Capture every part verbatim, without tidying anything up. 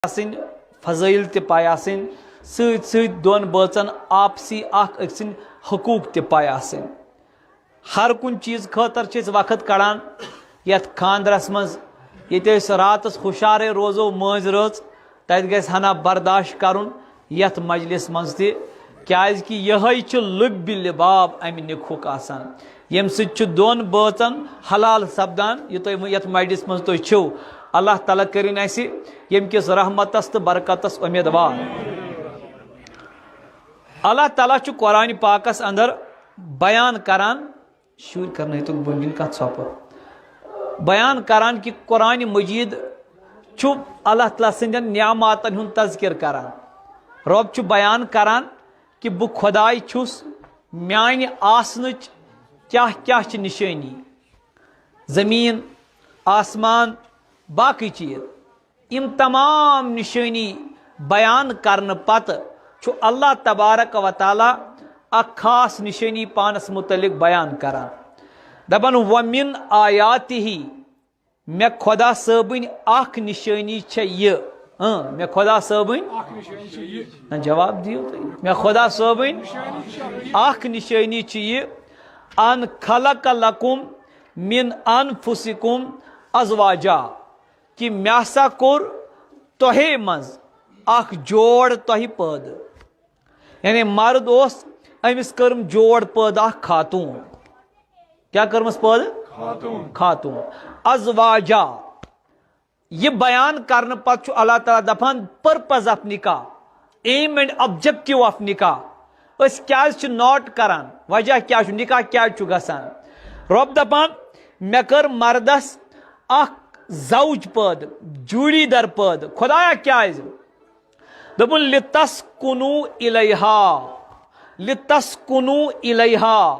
آسٕنۍ، فضٲیل تہِ پاے آسٕنۍ، سۭتۍ سۭتۍ دۄن بٲژن آپسی اکھ أکۍ سٕنٛدۍ حقوٗق تہِ پاے آسٕنۍ۔ ہر کُنہِ چیٖز خٲطرٕ چھِ أسۍ وقت کڑان۔ یتھ خاندرس منٛز، ییٚتہِ أسۍ راتس ہُشارے روزو مٲنٛزِ رٲژ، تتہِ گژھِ ہنا برداشت کرُن یتھ مجلس منٛز تہِ، کیازِ کہِ یِہوٚے چھُ لُبِ لباب امہِ نِکہُک آسان، ییٚمہِ سۭتۍ چھُ دۄن بٲژن حلال سپدان۔ یہِ تُہۍ یتھ مجلس منٛز تُہۍ چھِو، اللہ تعالیٰ کٔرِن اسہِ ییٚمہِ کِس رحمتس تہٕ برکتس امیدوار۔ اللہ تعالیٰ چھُ قرآن پاکس اندر بیان کران، شُرۍ کرنٲیتو بۄن کِنۍ کتھ ژھۄپہٕ، بیان کران کہِ قرآن مجید چھُ اللہ تعالیٰ سٕنٛدٮ۪ن نعماتن ہُنٛد تذکر کران۔ رۄب چھُ بیان کران کہِ بہٕ خۄداے چھُس، میانہِ آسنٕچ کیاہ کیاہ چھِ نِشٲنی، زٔمیٖن، آسمان، باقٕے چیٖز۔ یِم تمام نِشٲنی بیان کرنہٕ پتہٕ چھُ اللہ تبارک و تعالیٰ اکھ خاص نِشٲنی پانس مُتعلق بیان کران۔ دپان، "وَمِنْ آیاتِهِ"، مےٚ خۄدا صٲبٕنۍ اکھ نِشٲنی چھےٚ یہِ۔ اۭں، مےٚ خۄدا صٲبٕنۍ، نہ، جواب دِیِو تُہۍ۔ مےٚ خۄدا صٲبٕنۍ اکھ نِشٲنی چھِ یہِ، "ان خلق لکم من انفسکم ازواجا"، کہِ مےٚ ہسا کوٚر تۄہے منٛز اکھ جوڑ تۄہہِ پٲدٕ۔ یعنی مرد اوس، أمِس کٔرٕم جوڑ پٲدٕ اکھ خاتوٗن۔ کیٛاہ کٔرمٕژ پٲدٕ؟ خاتوٗن۔ خاتوٗن۔ ازواجا۔ یہِ بیان کرنہٕ پتہٕ چھُ اللہ تعالیٰ دپان، purpose of نکاح، aim and objective of نکاح۔ أسۍ کیازِ چھِ ناٹ کران؟ وجہ کیٛاہ چھُ؟ نکاح کیازِ چھُ گژھان؟ رۄب دپان، مےٚ کٔر مردس اکھ زوج پٲدٕ، جوڑی در پٲدٕ۔ خۄدایا کیازِ؟ دوٚپُن، "لِتَسْكُنُوا إِلَيْهَا، لِتَسْكُنُوا إِلَيْهَا"،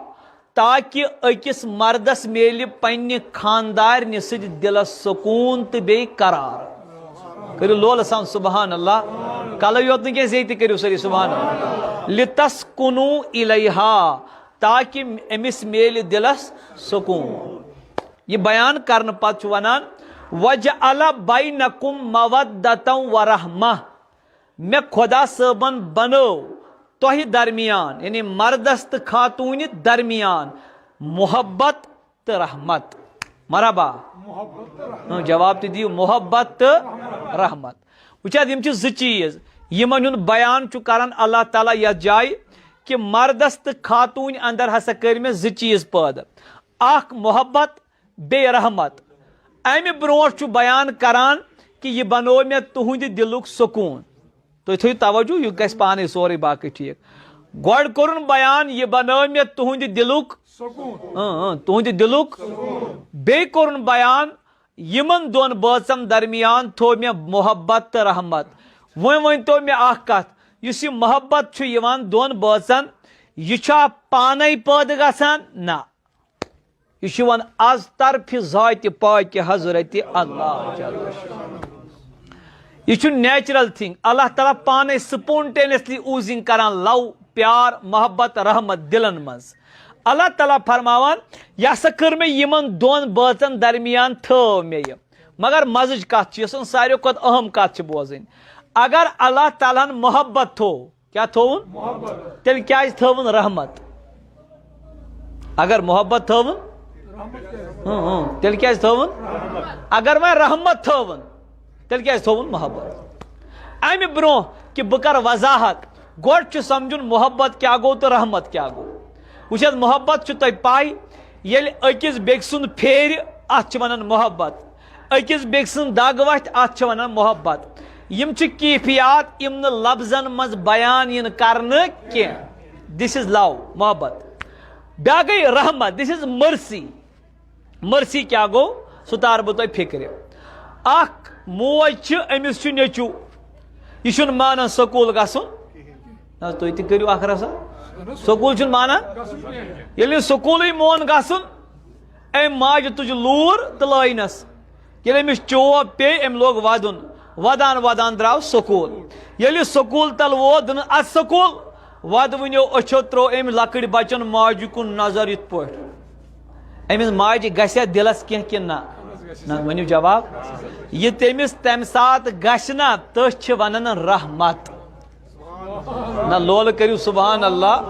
تاکہِ أکِس مردس میلہِ پننہِ خاندارنہِ سۭتۍ دِلس سکوٗن تہٕ بیٚیہِ قرار۔ کٔرِو لولہٕ سان سبحان اللہ۔ کلہٕ یوت نہٕ کینٛہہ، زیٚیہِ تہِ کٔرِو سٲری سبحان اللہ۔ "لِتَسْكُنُوا إِلَيْهَا"، تاکہِ أمِس میلہِ دِلس سکوٗن۔ یہِ بیان کرنہٕ پتہٕ چھُ ونان، "وَجَعَلَ بَيْنَكُمْ مَوَدَّةً وَرَحْمَةً"، مےٚ خۄدا صٲبن بنٲو تۄہہِ درمیان، یعنی مردس تہٕ خاتوٗنہِ درمیان، محبت تہٕ رحمت۔ مرحبا۔ ہاں، جواب تہِ دِیِو، محبت تہٕ رحمت۔ وٕچھ حظ، یِم چھِ زٕ چیٖز، یِمن ہُنٛد بیان چھُ کران اللہ تعالیٰ یتھ جایہِ کہِ مردس تہٕ خاتوٗنہِ اندر ہسا کٔرۍ مےٚ زٕ چیٖز پٲدٕ، اکھ محبت، بیٚیہِ رحمت۔ امہِ برونٛٹھ چھُ بیان کران کہِ یہِ بنوو مےٚ تُہنٛدِ دِلُک سکوٗن۔ تُہۍ تھٲیِو توجہ، یہِ گژھِ پانے سورُے باقٕے ٹھیٖک۔ گۄڈٕ کوٚرُن بیان، یہِ بنٲو مےٚ تُہنٛدِ دِلُک، سکوٗن۔ اۭں، اۭں، تُہنٛدِ دِلُک۔ سکوٗن۔ بیٚیہِ کوٚرُن بیان، یِمن دۄن بٲژن درمیان تھوو مےٚ محبت تہٕ رحمت۔ وۄنۍ ؤنۍ تو مےٚ اکھ کتھ، یُس یہِ محبت چھُ یِوان دۄن بٲژن، یہِ چھا پانے پٲدٕ گژھان؟ نہ۔ یہِ چھُ یِوان از طرفِ ذاتِ پاکِ حضرت اللہ جل شانہ۔ یہِ چھُ natural thing۔ اللہ تعالیٰ پانے spontaneously oozing کران love، پیار، محبت، رحمت دِلن منٛز۔ اللہ تعالیٰ فرماوان، یہِ ہسا کٔر مےٚ یِمن دۄن بٲژن درمیان تھٲو مےٚ یہِ۔ مگر مزٕچ کتھ چھِ، یۄس زن ساروی کھۄتہٕ اہم کتھ چھِ بوزٕنۍ، اگر اللہ تعالیٰ ہن محبت تھوو، کیٛاہ تھووُن؟ محبت۔ تیٚلہِ کیٛازِ تھٲوٕن رحمت؟ اگر محبت تھٲوٕن، رحمت کیٛازِ؟ ہاں، ہاں، تیٚلہِ کیٛازِ تھٲوٕن؟ رحمت۔ اگر وۄنۍ رحمت تھٲوٕن، تیٚلہِ کیٛازِ تھووُن محبت؟ امہِ برونٛہہ کہِ بہٕ کرٕ وضاحت، گۄڈٕ چھُ سمجھُن محبت کیٛاہ گوٚو تہٕ رحمت کیٛاہ گوٚو۔ وٕچھ حظ، محبت چھُ تۄہہِ پَے، ییٚلہِ أکِس بیٚکہِ سُنٛد پھیرِ، اتھ چھِ ونان محبت۔ أکِس بیٚکہِ سٕنٛز دگ وتھِ، اتھ چھِ ونان محبت۔ یِم چھِ کیفیات، یِم نہٕ لفظن منٛز بیان یِن کرنہٕ کینٛہہ۔ This is love، محبت۔ بیٛاکھ گٔے رحمت، this is mercy۔ Mercy کیٛاہ گوٚو؟ سُہ تارٕ بہٕ تۄہہِ فِکرِ۔ اکھ موج چھِ، أمِس چھُ نیٚچوٗ، یہِ چھُنہٕ مانان سکوٗل گژھُن۔ نہ حظ، تُہۍ تہِ کٔرِو اکھ رژھا۔ سکوٗل چھُنہٕ مانان۔ ییٚلہِ نہٕ سکوٗلٕے مون گژھُن، أمۍ ماجہِ تُج لوٗر تہٕ لٲینَس۔ ییٚلہِ أمِس چوب پیٚیہِ، أمۍ لوگ وَدُن۔ وَدان وَدان درٛاو سکوٗل۔ ییٚلہِ سکوٗل تَل ووت، دوٚپُن، "اَدٕ سکوٗل۔" وَدوٕنیو أچھو ترٛوو أمۍ لۄکٕٹۍ بَچَن ماجہِ کُن نظر یِتھ پٲٹھۍ۔ أمِس ماجہِ گژھِ دِلَس کینٛہہ کِنہٕ نہ؟ نہ، ؤنِو جواب۔ یہِ تٔمِس تَمہِ ساتہٕ گژھِ نا، تٔتھۍ چھِ وَنان رحمت۔ نہ، لولہٕ کٔرِو سبحان اللہ۔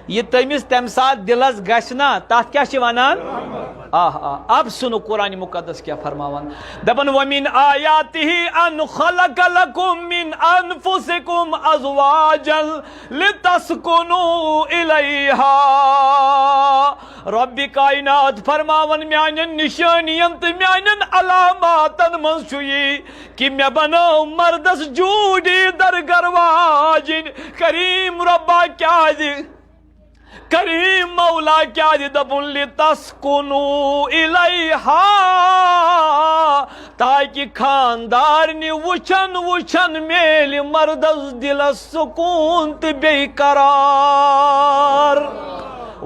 یہِ تٔمِس تَمہِ ساتہٕ دِلَس گژھِ نا، تَتھ کیٛاہ چھِ وَنان؟ آہ، آہ، اب سُنو قرآن مقدس کیٛاہ فرماوان۔ دَپان، "وَمِنْ آيَاتِهِ أَنْ خَلَقَ لَكُمْ مِنْ أَنْفُسِكُمْ أَزْوَاجًا لِتَسْكُنُوا إِلَيْهَا۔" رۄبِ کائنات فرماوان، میانٮ۪ن نشٲنین تہٕ میانٮ۪ن علاماتن منٛز چھُ یی کہِ مےٚ بنٲو مردس جوڑی درگر واجِنۍ۔ کریم رۄبا کیازِ؟ کریم مولا کیازِ؟ دپُن، "لِتَسْكُنُوا إِلَيْهَا"، تاکہِ خاندارنہِ وٕچھن وٕچھن میلہِ مردس دِلس سکوٗن تہٕ بیٚیہِ قرار۔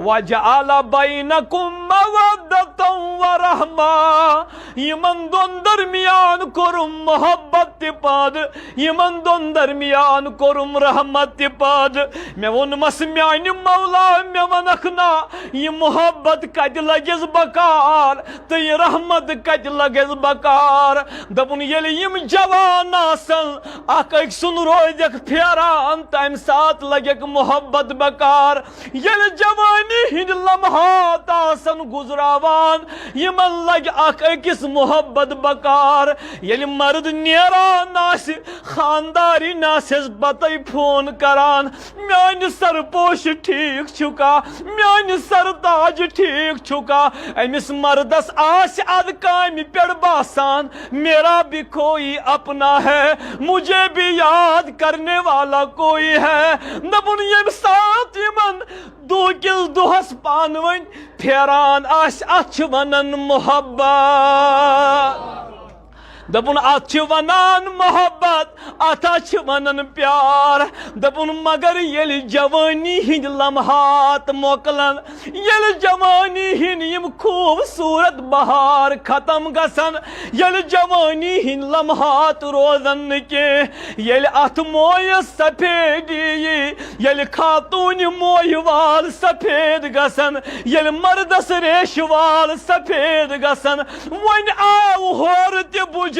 وَجَعَلَ بَيْنَكُمْ مَوَدَّةً وَرَحْمَةً۔ یِمن دۄن درمیان کوٚرُم محبت تہِ پٲدٕ، یِمن دۄن درمیان کوٚرُم رحمت تہِ پٲدٕ۔ مےٚ ووٚنمس، میانہِ مولا، مےٚ ونکھ نا، یہِ محبت کتہِ لگٮ۪س بکار تہٕ یہِ رحمت کتہِ لگٮ۪س بکار؟ دوٚپُن، ییٚلہِ یِم جوان آسن، اکھ أکۍ سُنٛد روزٮ۪کھ پھیران، تمہِ ساتہٕ لگٮ۪کھ محبت بکار۔ ییٚلہِ جوانی ہٕنٛدۍ لمحات آسن گُزراوان، یِمن لگہِ اکھ أکِس محبت بکار۔ ییٚلہِ مرد نیران آسہِ، خاندارِنۍ آسٮ۪س پتے فون کران، "میانہِ سرپوش ٹھیک چھُکھا؟ میانہِ سرتاج ٹھیک چھُکھا؟" أمِس مردس آسہِ ادٕ کامہِ پٮ۪ٹھ باسان، "میرا بھی کوئی اپنا ہے، مجھے بھی یاد کرنے والا کوئی ہے۔" دپُن، ییٚمہِ ساتہٕ یِمن دُہکِس دۄہس پانہٕ ؤنۍ پھیران آسہِ، اتھ چھِ ونان محبت۔ دپُن، اتھ چھِ ونان محبت، اتھ ہا چھِ ونان پیار۔ دپُن، مگر ییٚلہِ جوانی ہٕنٛدۍ لمحات مۄکلن، ییٚلہِ جوانی ہٕنٛدۍ یِم خوٗبصوٗرت بہار ختم گژھن، ییٚلہِ جوانی ہٕنٛدۍ لمحات روزن نہٕ کینٛہہ، ییٚلہِ اتھ مویس سفیدی یی، ییٚلہِ خاتوٗنہِ مویہِ وال سفید گژھن، ییٚلہِ مردس ریشہِ وال سفید گژھن، وۄنۍ آو ہورٕ تہِ بُجر،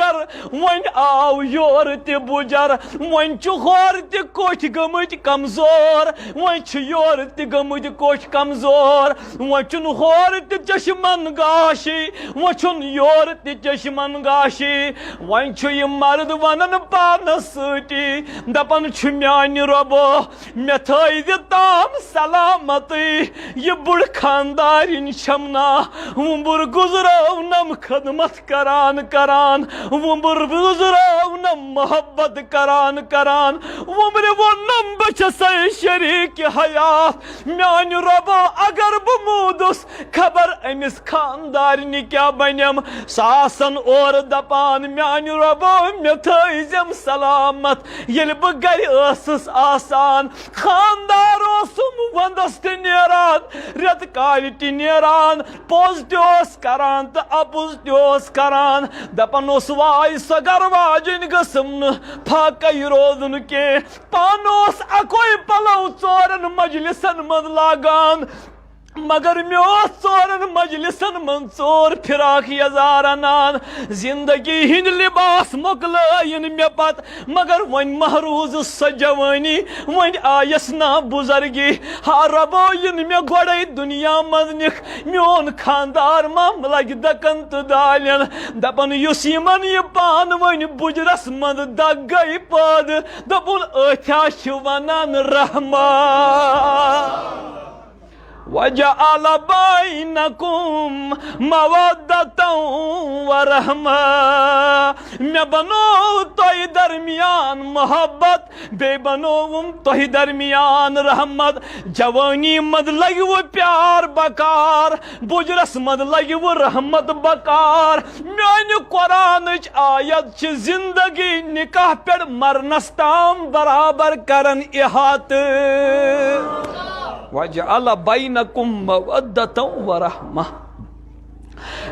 وۄنۍ آو یورٕ تہِ بُجر، وۄنۍ چھُ ہورٕ تہِ کوٚٹھۍ گٔمٕتۍ کمزور، وۄنۍ چھِ یورٕ تہِ گٔمٕتۍ کوٚٹھۍ کمزور، وۄنۍ چھُنہٕ ہورٕ تہِ چشمن گاشی، وۄنۍ چھُنہٕ یورٕ تہِ چشمن گاشی۔ وۄنۍ چھُ یہِ مرد ونان پانس سۭتی، دپان چھُ، میانہِ رۄبو، مےٚ تھٲیزِ تام سلامتٕے۔ یہِ بُڑٕ خاندارِنۍ چھَم نا، وُمبُر گُزرٲونم خدمت کران کران، وُمبُر گُزرٲونم محبت کران کران، وُمبرِ ووٚننم، بہٕ چھسے شریٖک حیات۔ میانہِ رۄبو، اگر بہٕ موٗدُس، خبر أمِس خاندارنہِ کیٛاہ بنٮ۪م۔ سۄ آسن اورٕ دپان، میانہِ رۄبو، مےٚ تھٲیزٮ۪م سلامت۔ ییٚلہِ بہٕ گرِ ٲسٕس آسان، خاندار اوسُم ونٛدس تہِ نیران، رٮ۪تہٕ کالہِ تہِ نیران، پوٚز تہِ اوس کران تہٕ اپُز تہِ اوس کران۔ دپان اوس، واے سۄ گرٕ واجِنۍ گٔژھٕم نہٕ فاقے روزُن کینٛہہ۔ پانہٕ اوس اکوے پلو ژورن مجلسن منٛز لاگان، مگر مےٚ اوس ژورن مجلسن منٛز ژور فراق یزار انان۔ زندگی ہٕنٛدۍ لباس مۄکلٲیِن مےٚ پتہٕ، مگر وۄنۍ محروٗز سۄ جوٲنی، وۄنۍ آیس نا بُزرگی۔ ہا رۄبو، یِن مےٚ گۄڈے دُنیا منٛز نِکھ، میون خاندار ما لگہِ دکن تہٕ دالٮ۪ن۔ دپان، یُس یِمن یہِ پانہٕ ؤنۍ بُجرس منٛز دگ گٔے پٲدٕ، دوٚپُن، أتھۍ ہا چھِ ونان رحمت۔ وَجَعَلَ بَيْنَكُمْ مَوَدَّةً وَرَحْمَةً۔ مےٚ بنوو تۄہہِ درمیان محبت، بیٚیہِ بنووُم تۄہہِ درمیان رحمت۔ جوٲنی منٛز لگہِ وۄنۍ پیار بکار، بُجرس منٛز لگہِ وۄنۍ رحمت بکار۔ میانہِ قرآنٕچ آیت چھِ زندگی نکاح پٮ۪ٹھ مرنس تام برابر کران احاطہٕ۔ وَجَعَلَ بَيْنَكُمْ مَوَدَّةً وَرَحْمَةً۔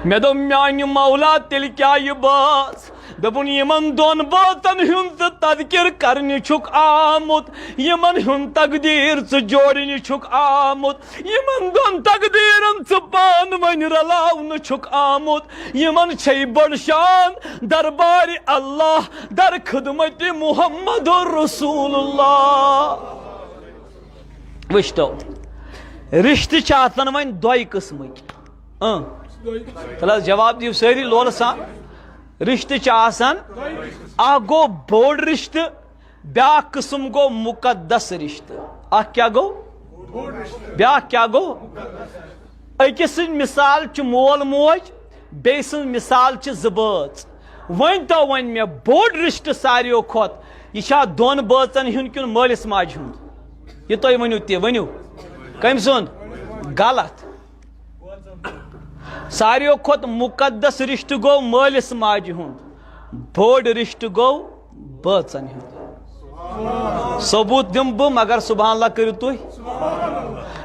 مےٚ دوٚپ، میانہِ مولا، تیٚلہِ کیٛاہ یہِ بٲژ؟ دوٚپُن، یِمن دۄن بٲژن ہُنٛد ژٕ تذکر کرنہِ چھُکھ آمُت، یِمن ہُنٛد تقدیٖر ژٕ جوڑنہِ چھُکھ آمُت، یِمن دۄن تقدیٖرن ژٕ پانہٕ ؤنۍ رلاونہٕ چھُکھ آمُت، یِمن چھے بٔڑ شان دربارِ اللہ، در خدمتِ محمد رسول اللہ۔ وٕچھتو، رِشتہٕ چھِ آسان وۄنۍ دۄیہِ قٕسمٕکۍ۔ اۭں۔ تَلہٕ حظ، جواب دِیِو سٲری لولہٕ سان۔ رِشتہٕ چھِ آسان، اَکھ گوٚو بوٚڑ رِشتہٕ، بیٛاکھ قٕسٕم گوٚو مُقدس رِشتہٕ۔ اَکھ کیٛاہ گوٚو؟ بیٛاکھ کیٛاہ گوٚو؟ أکِس سٕنٛز مِثال چھِ مول موج، بیٚیہِ سٕنٛز مِثال چھِ زٕ بٲژ۔ وۄنۍ تو وۄنۍ مےٚ، بوٚڑ رِشتہٕ ساروِیو کھۄتہٕ، یہِ چھا دۄن بٲژن ہُنٛد کِنہٕ مٲلِس ماجہِ ہُنٛد؟ یہِ تُہۍ ؤنِو تہِ، ؤنِو۔ کٔمۍ سُنٛد؟ غلط۔ ساروِیو کھۄتہٕ مُقدس رِشتہٕ گوٚو مٲلِس ماجہِ ہُنٛد، بوٚڑ رِشتہٕ گوٚو بٲژن ہُنٛد۔ ثبوٗت دِمہٕ بہٕ، مگر سبحان اللہ کٔرِو تُہۍ۔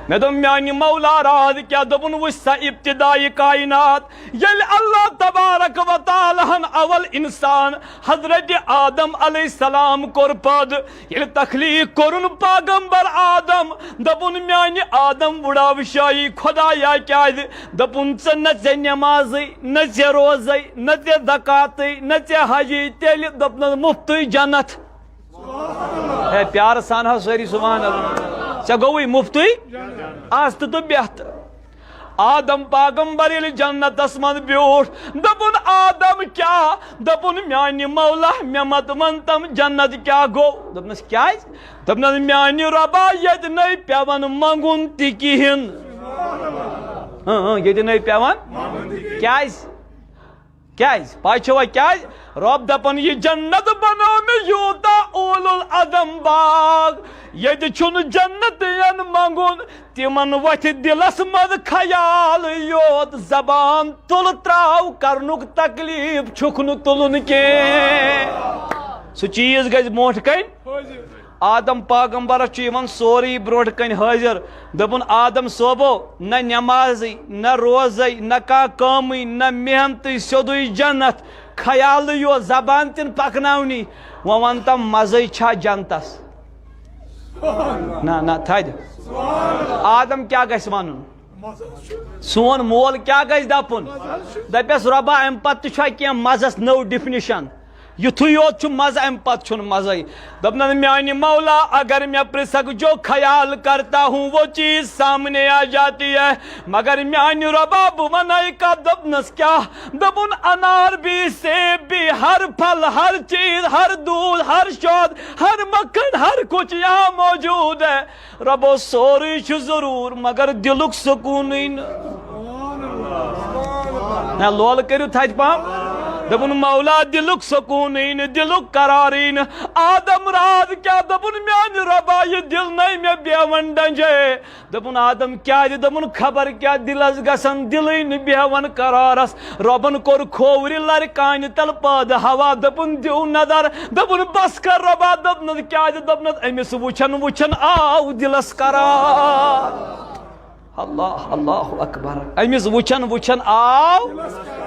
مےٚ دوٚپ، میانہِ مولا راز کیٛاہ؟ دوٚپُن، وٕچھ سا، ابتدائی کائنات، ییٚلہِ اللہ تبارک و تعالیٰ ہن اول انسان حضرت آدم علیہ السلام کوٚر پٲدٕ، ییٚلہِ تخلیٖق کوٚرُن پاغمبر آدم، دوٚپُن، میانہِ آدم وُڑاو شاہی خۄدایا، کیٛازِ؟ دوٚپُن، ژٕ نہ ژےٚ نٮ۪مازٕے، نہ ژےٚ روزے، نہ ژےٚ زکاتٕے، نہ ژےٚ حجی، تیٚلہِ، دوٚپنَس، مُفتٕے جنت۔ ہے، پیارٕ سان حظ سٲری سبحان اللہ۔ ژےٚ گوٚوُے مُفتٕے؟ آز تہٕ تہٕ بہتر۔ آدم پاغمبر ییٚلہِ جنتس منٛز بیوٗٹھ، دوٚپُن، آدم کیٛاہ؟ دوٚپُن، میانہِ مولا، مےٚ مت وَن تم جنت کیٛاہ گوٚو؟ دوٚپنَس، کیٛازِ؟ دوٚپنَس، میانہِ رۄبا، ییٚتہِ نَے پٮ۪وان منٛگُن تہِ کِہیٖنۍ۔ اۭں، اۭں، ییٚتہِ نَے پٮ۪وان۔ کیٛازِ؟ کیٛازِ؟ پاے چھوا کیٛازِ؟ رۄب دپان، یہِ جنت بنوو مےٚ یوٗتاہ اولو العزم باغ، ییٚتہِ چھُنہٕ جنت یَن منٛگُن، تِمن وۄتھِ دِلس منٛز خیال یوت، زبان تُل تراو کرنُک تکلیف چھُکھ نہٕ تُلُن کینٛہہ۔ سُہ چیٖز گژھِ برونٛٹھ کنہِ۔ آدم پاغمبرس چھُ یِوان سورُے برونٛٹھ کنہِ حٲضِر۔ دوٚپُن، آدم صٲبو، نہ نٮ۪مازٕے، نہ روزے، نہ کانٛہہ کٲمٕے، نہ محنتٕے، سیوٚدُے جنت۔ خیالٕے یوت، زبان تہِ نہٕ پکناونی۔ وۄنۍ وَن تم، مزے چھا جنتس؟ نہ، نہ، تھدِ۔ آدم کیٛاہ گژھِ ونُن؟ سون مول کیٛاہ گژھِ دپُن؟ دپٮ۪س، رۄبا، امہِ پتہٕ تہِ چھا کینٛہہ مزس نٔو ڈیفینیشن؟ یُتھُے یوت چھُ مزٕ، امہِ پتہٕ چھُنہٕ مزے۔ دوٚپنَس، میانہِ مولا، اگر میں پرژھکھ جو خیال کرتا ہوں، وہ چیز سامنے آ جاتی ہے، مگر میانہِ رۄبا، بہٕ وَنَے کَتھ؟ دوٚپنَس، کیٛاہ؟ دوٚپُن، انار بھی، سیب بھی، ہر پھل، ہر چیز، ہر دودھ، ہر شہد، ہر مکھن، ہر کچھ یہاں موجود ہے۔ رۄبو، سورُے چھُ ضروٗر، مگر دِلُک سکوٗنٕے نہٕ۔ نہ، لولہٕ کٔرِو تھدِ پہم۔ دوٚپُن، مولا، دِلُک سکوٗنٕے نہٕ، دِلُک قرارٕے نہٕ۔ آدم راز کیٛاہ؟ دوٚپُن، میانہِ رۄبا، یہِ دِل نَے مےٚ بیہوان ڈنجے۔ دوٚپُن، آدم کیٛازِ؟ دوٚپُن، خبر کیٛاہ دِلس گژھان، دِلٕے نہٕ بیہوان قرارس۔ رۄبن کوٚر کھوورِ لرِ کانہِ تل پٲدٕ ہوا۔ دوٚپُن، دِیِو نظر۔ دوٚپُن، بس کر رۄبا۔ دوٚپنس، کیٛازِ؟ دوٚپنس، أمِس وٕچھن وٕچھن آو دِلس قرار۔ اللہ، اللہ اکبر۔ أمِس وٕچھن وٕچھن آو۔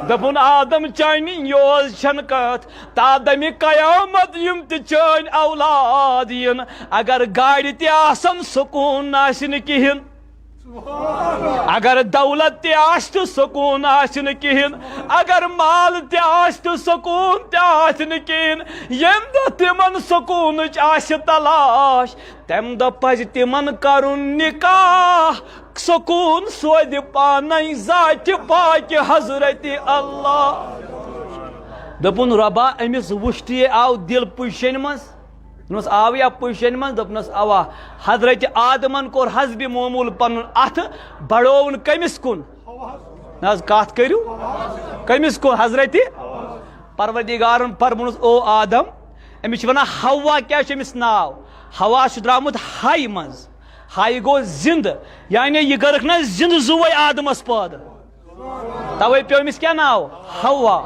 دوٚپُن، آدم چانہِ یوز چھنہٕ کتھ، تا دمہِ قیامت یِم تہِ چٲنۍ اولاد یِن، اگر گاڑِ تہِ آسن، سکوٗن آسہِ نہٕ کِہیٖنۍ۔ اگر دولت تہِ آسہِ تہٕ سکوٗن آسہِ نہٕ کِہیٖنۍ، اگر مال تہِ آسہِ تہٕ سکوٗن تہِ آسہِ نہٕ کِہیٖنۍ، ییٚمہِ دۄہ تِمن سکوٗنٕچ آسہِ تلاش، تَمہِ دۄہ پَزِ تِمن کَرُن نِکاح، سکوٗن سوزِ پانَے ذاتِ پاکہِ حضرتِ اللہ۔ دوٚپُن، رۄبا، أمِس وٕچھتھٕے آو دِل پُشن منٛز۔ دوٚپنَس، آوٕے اَپُز شٮ۪نہِ منٛز؟ دوٚپنَس، اَوا۔ حضرت آدمَن کوٚر حسبِ معموٗل پَنُن اَتھٕ، بڑووُن کٔمِس کُن؟ نہ حظ، کَتھ کٔرِو۔ کٔمِس کُن؟ حضرت پروردگارَن فرموونَس، او آدم، أمِس چھِ وَنان حوا، کیٛاہ چھُ أمِس ناو؟ حوا چھُ درٛامُت ہَے منٛز۔ ہَے گوٚو زِنٛدٕ، یعنی یہِ کٔرٕکھ نہ زِنٛدٕ زُوَے آدمَس پٲدٕ۔ توے پیوٚو أمِس کیٛاہ ناو؟ حوا۔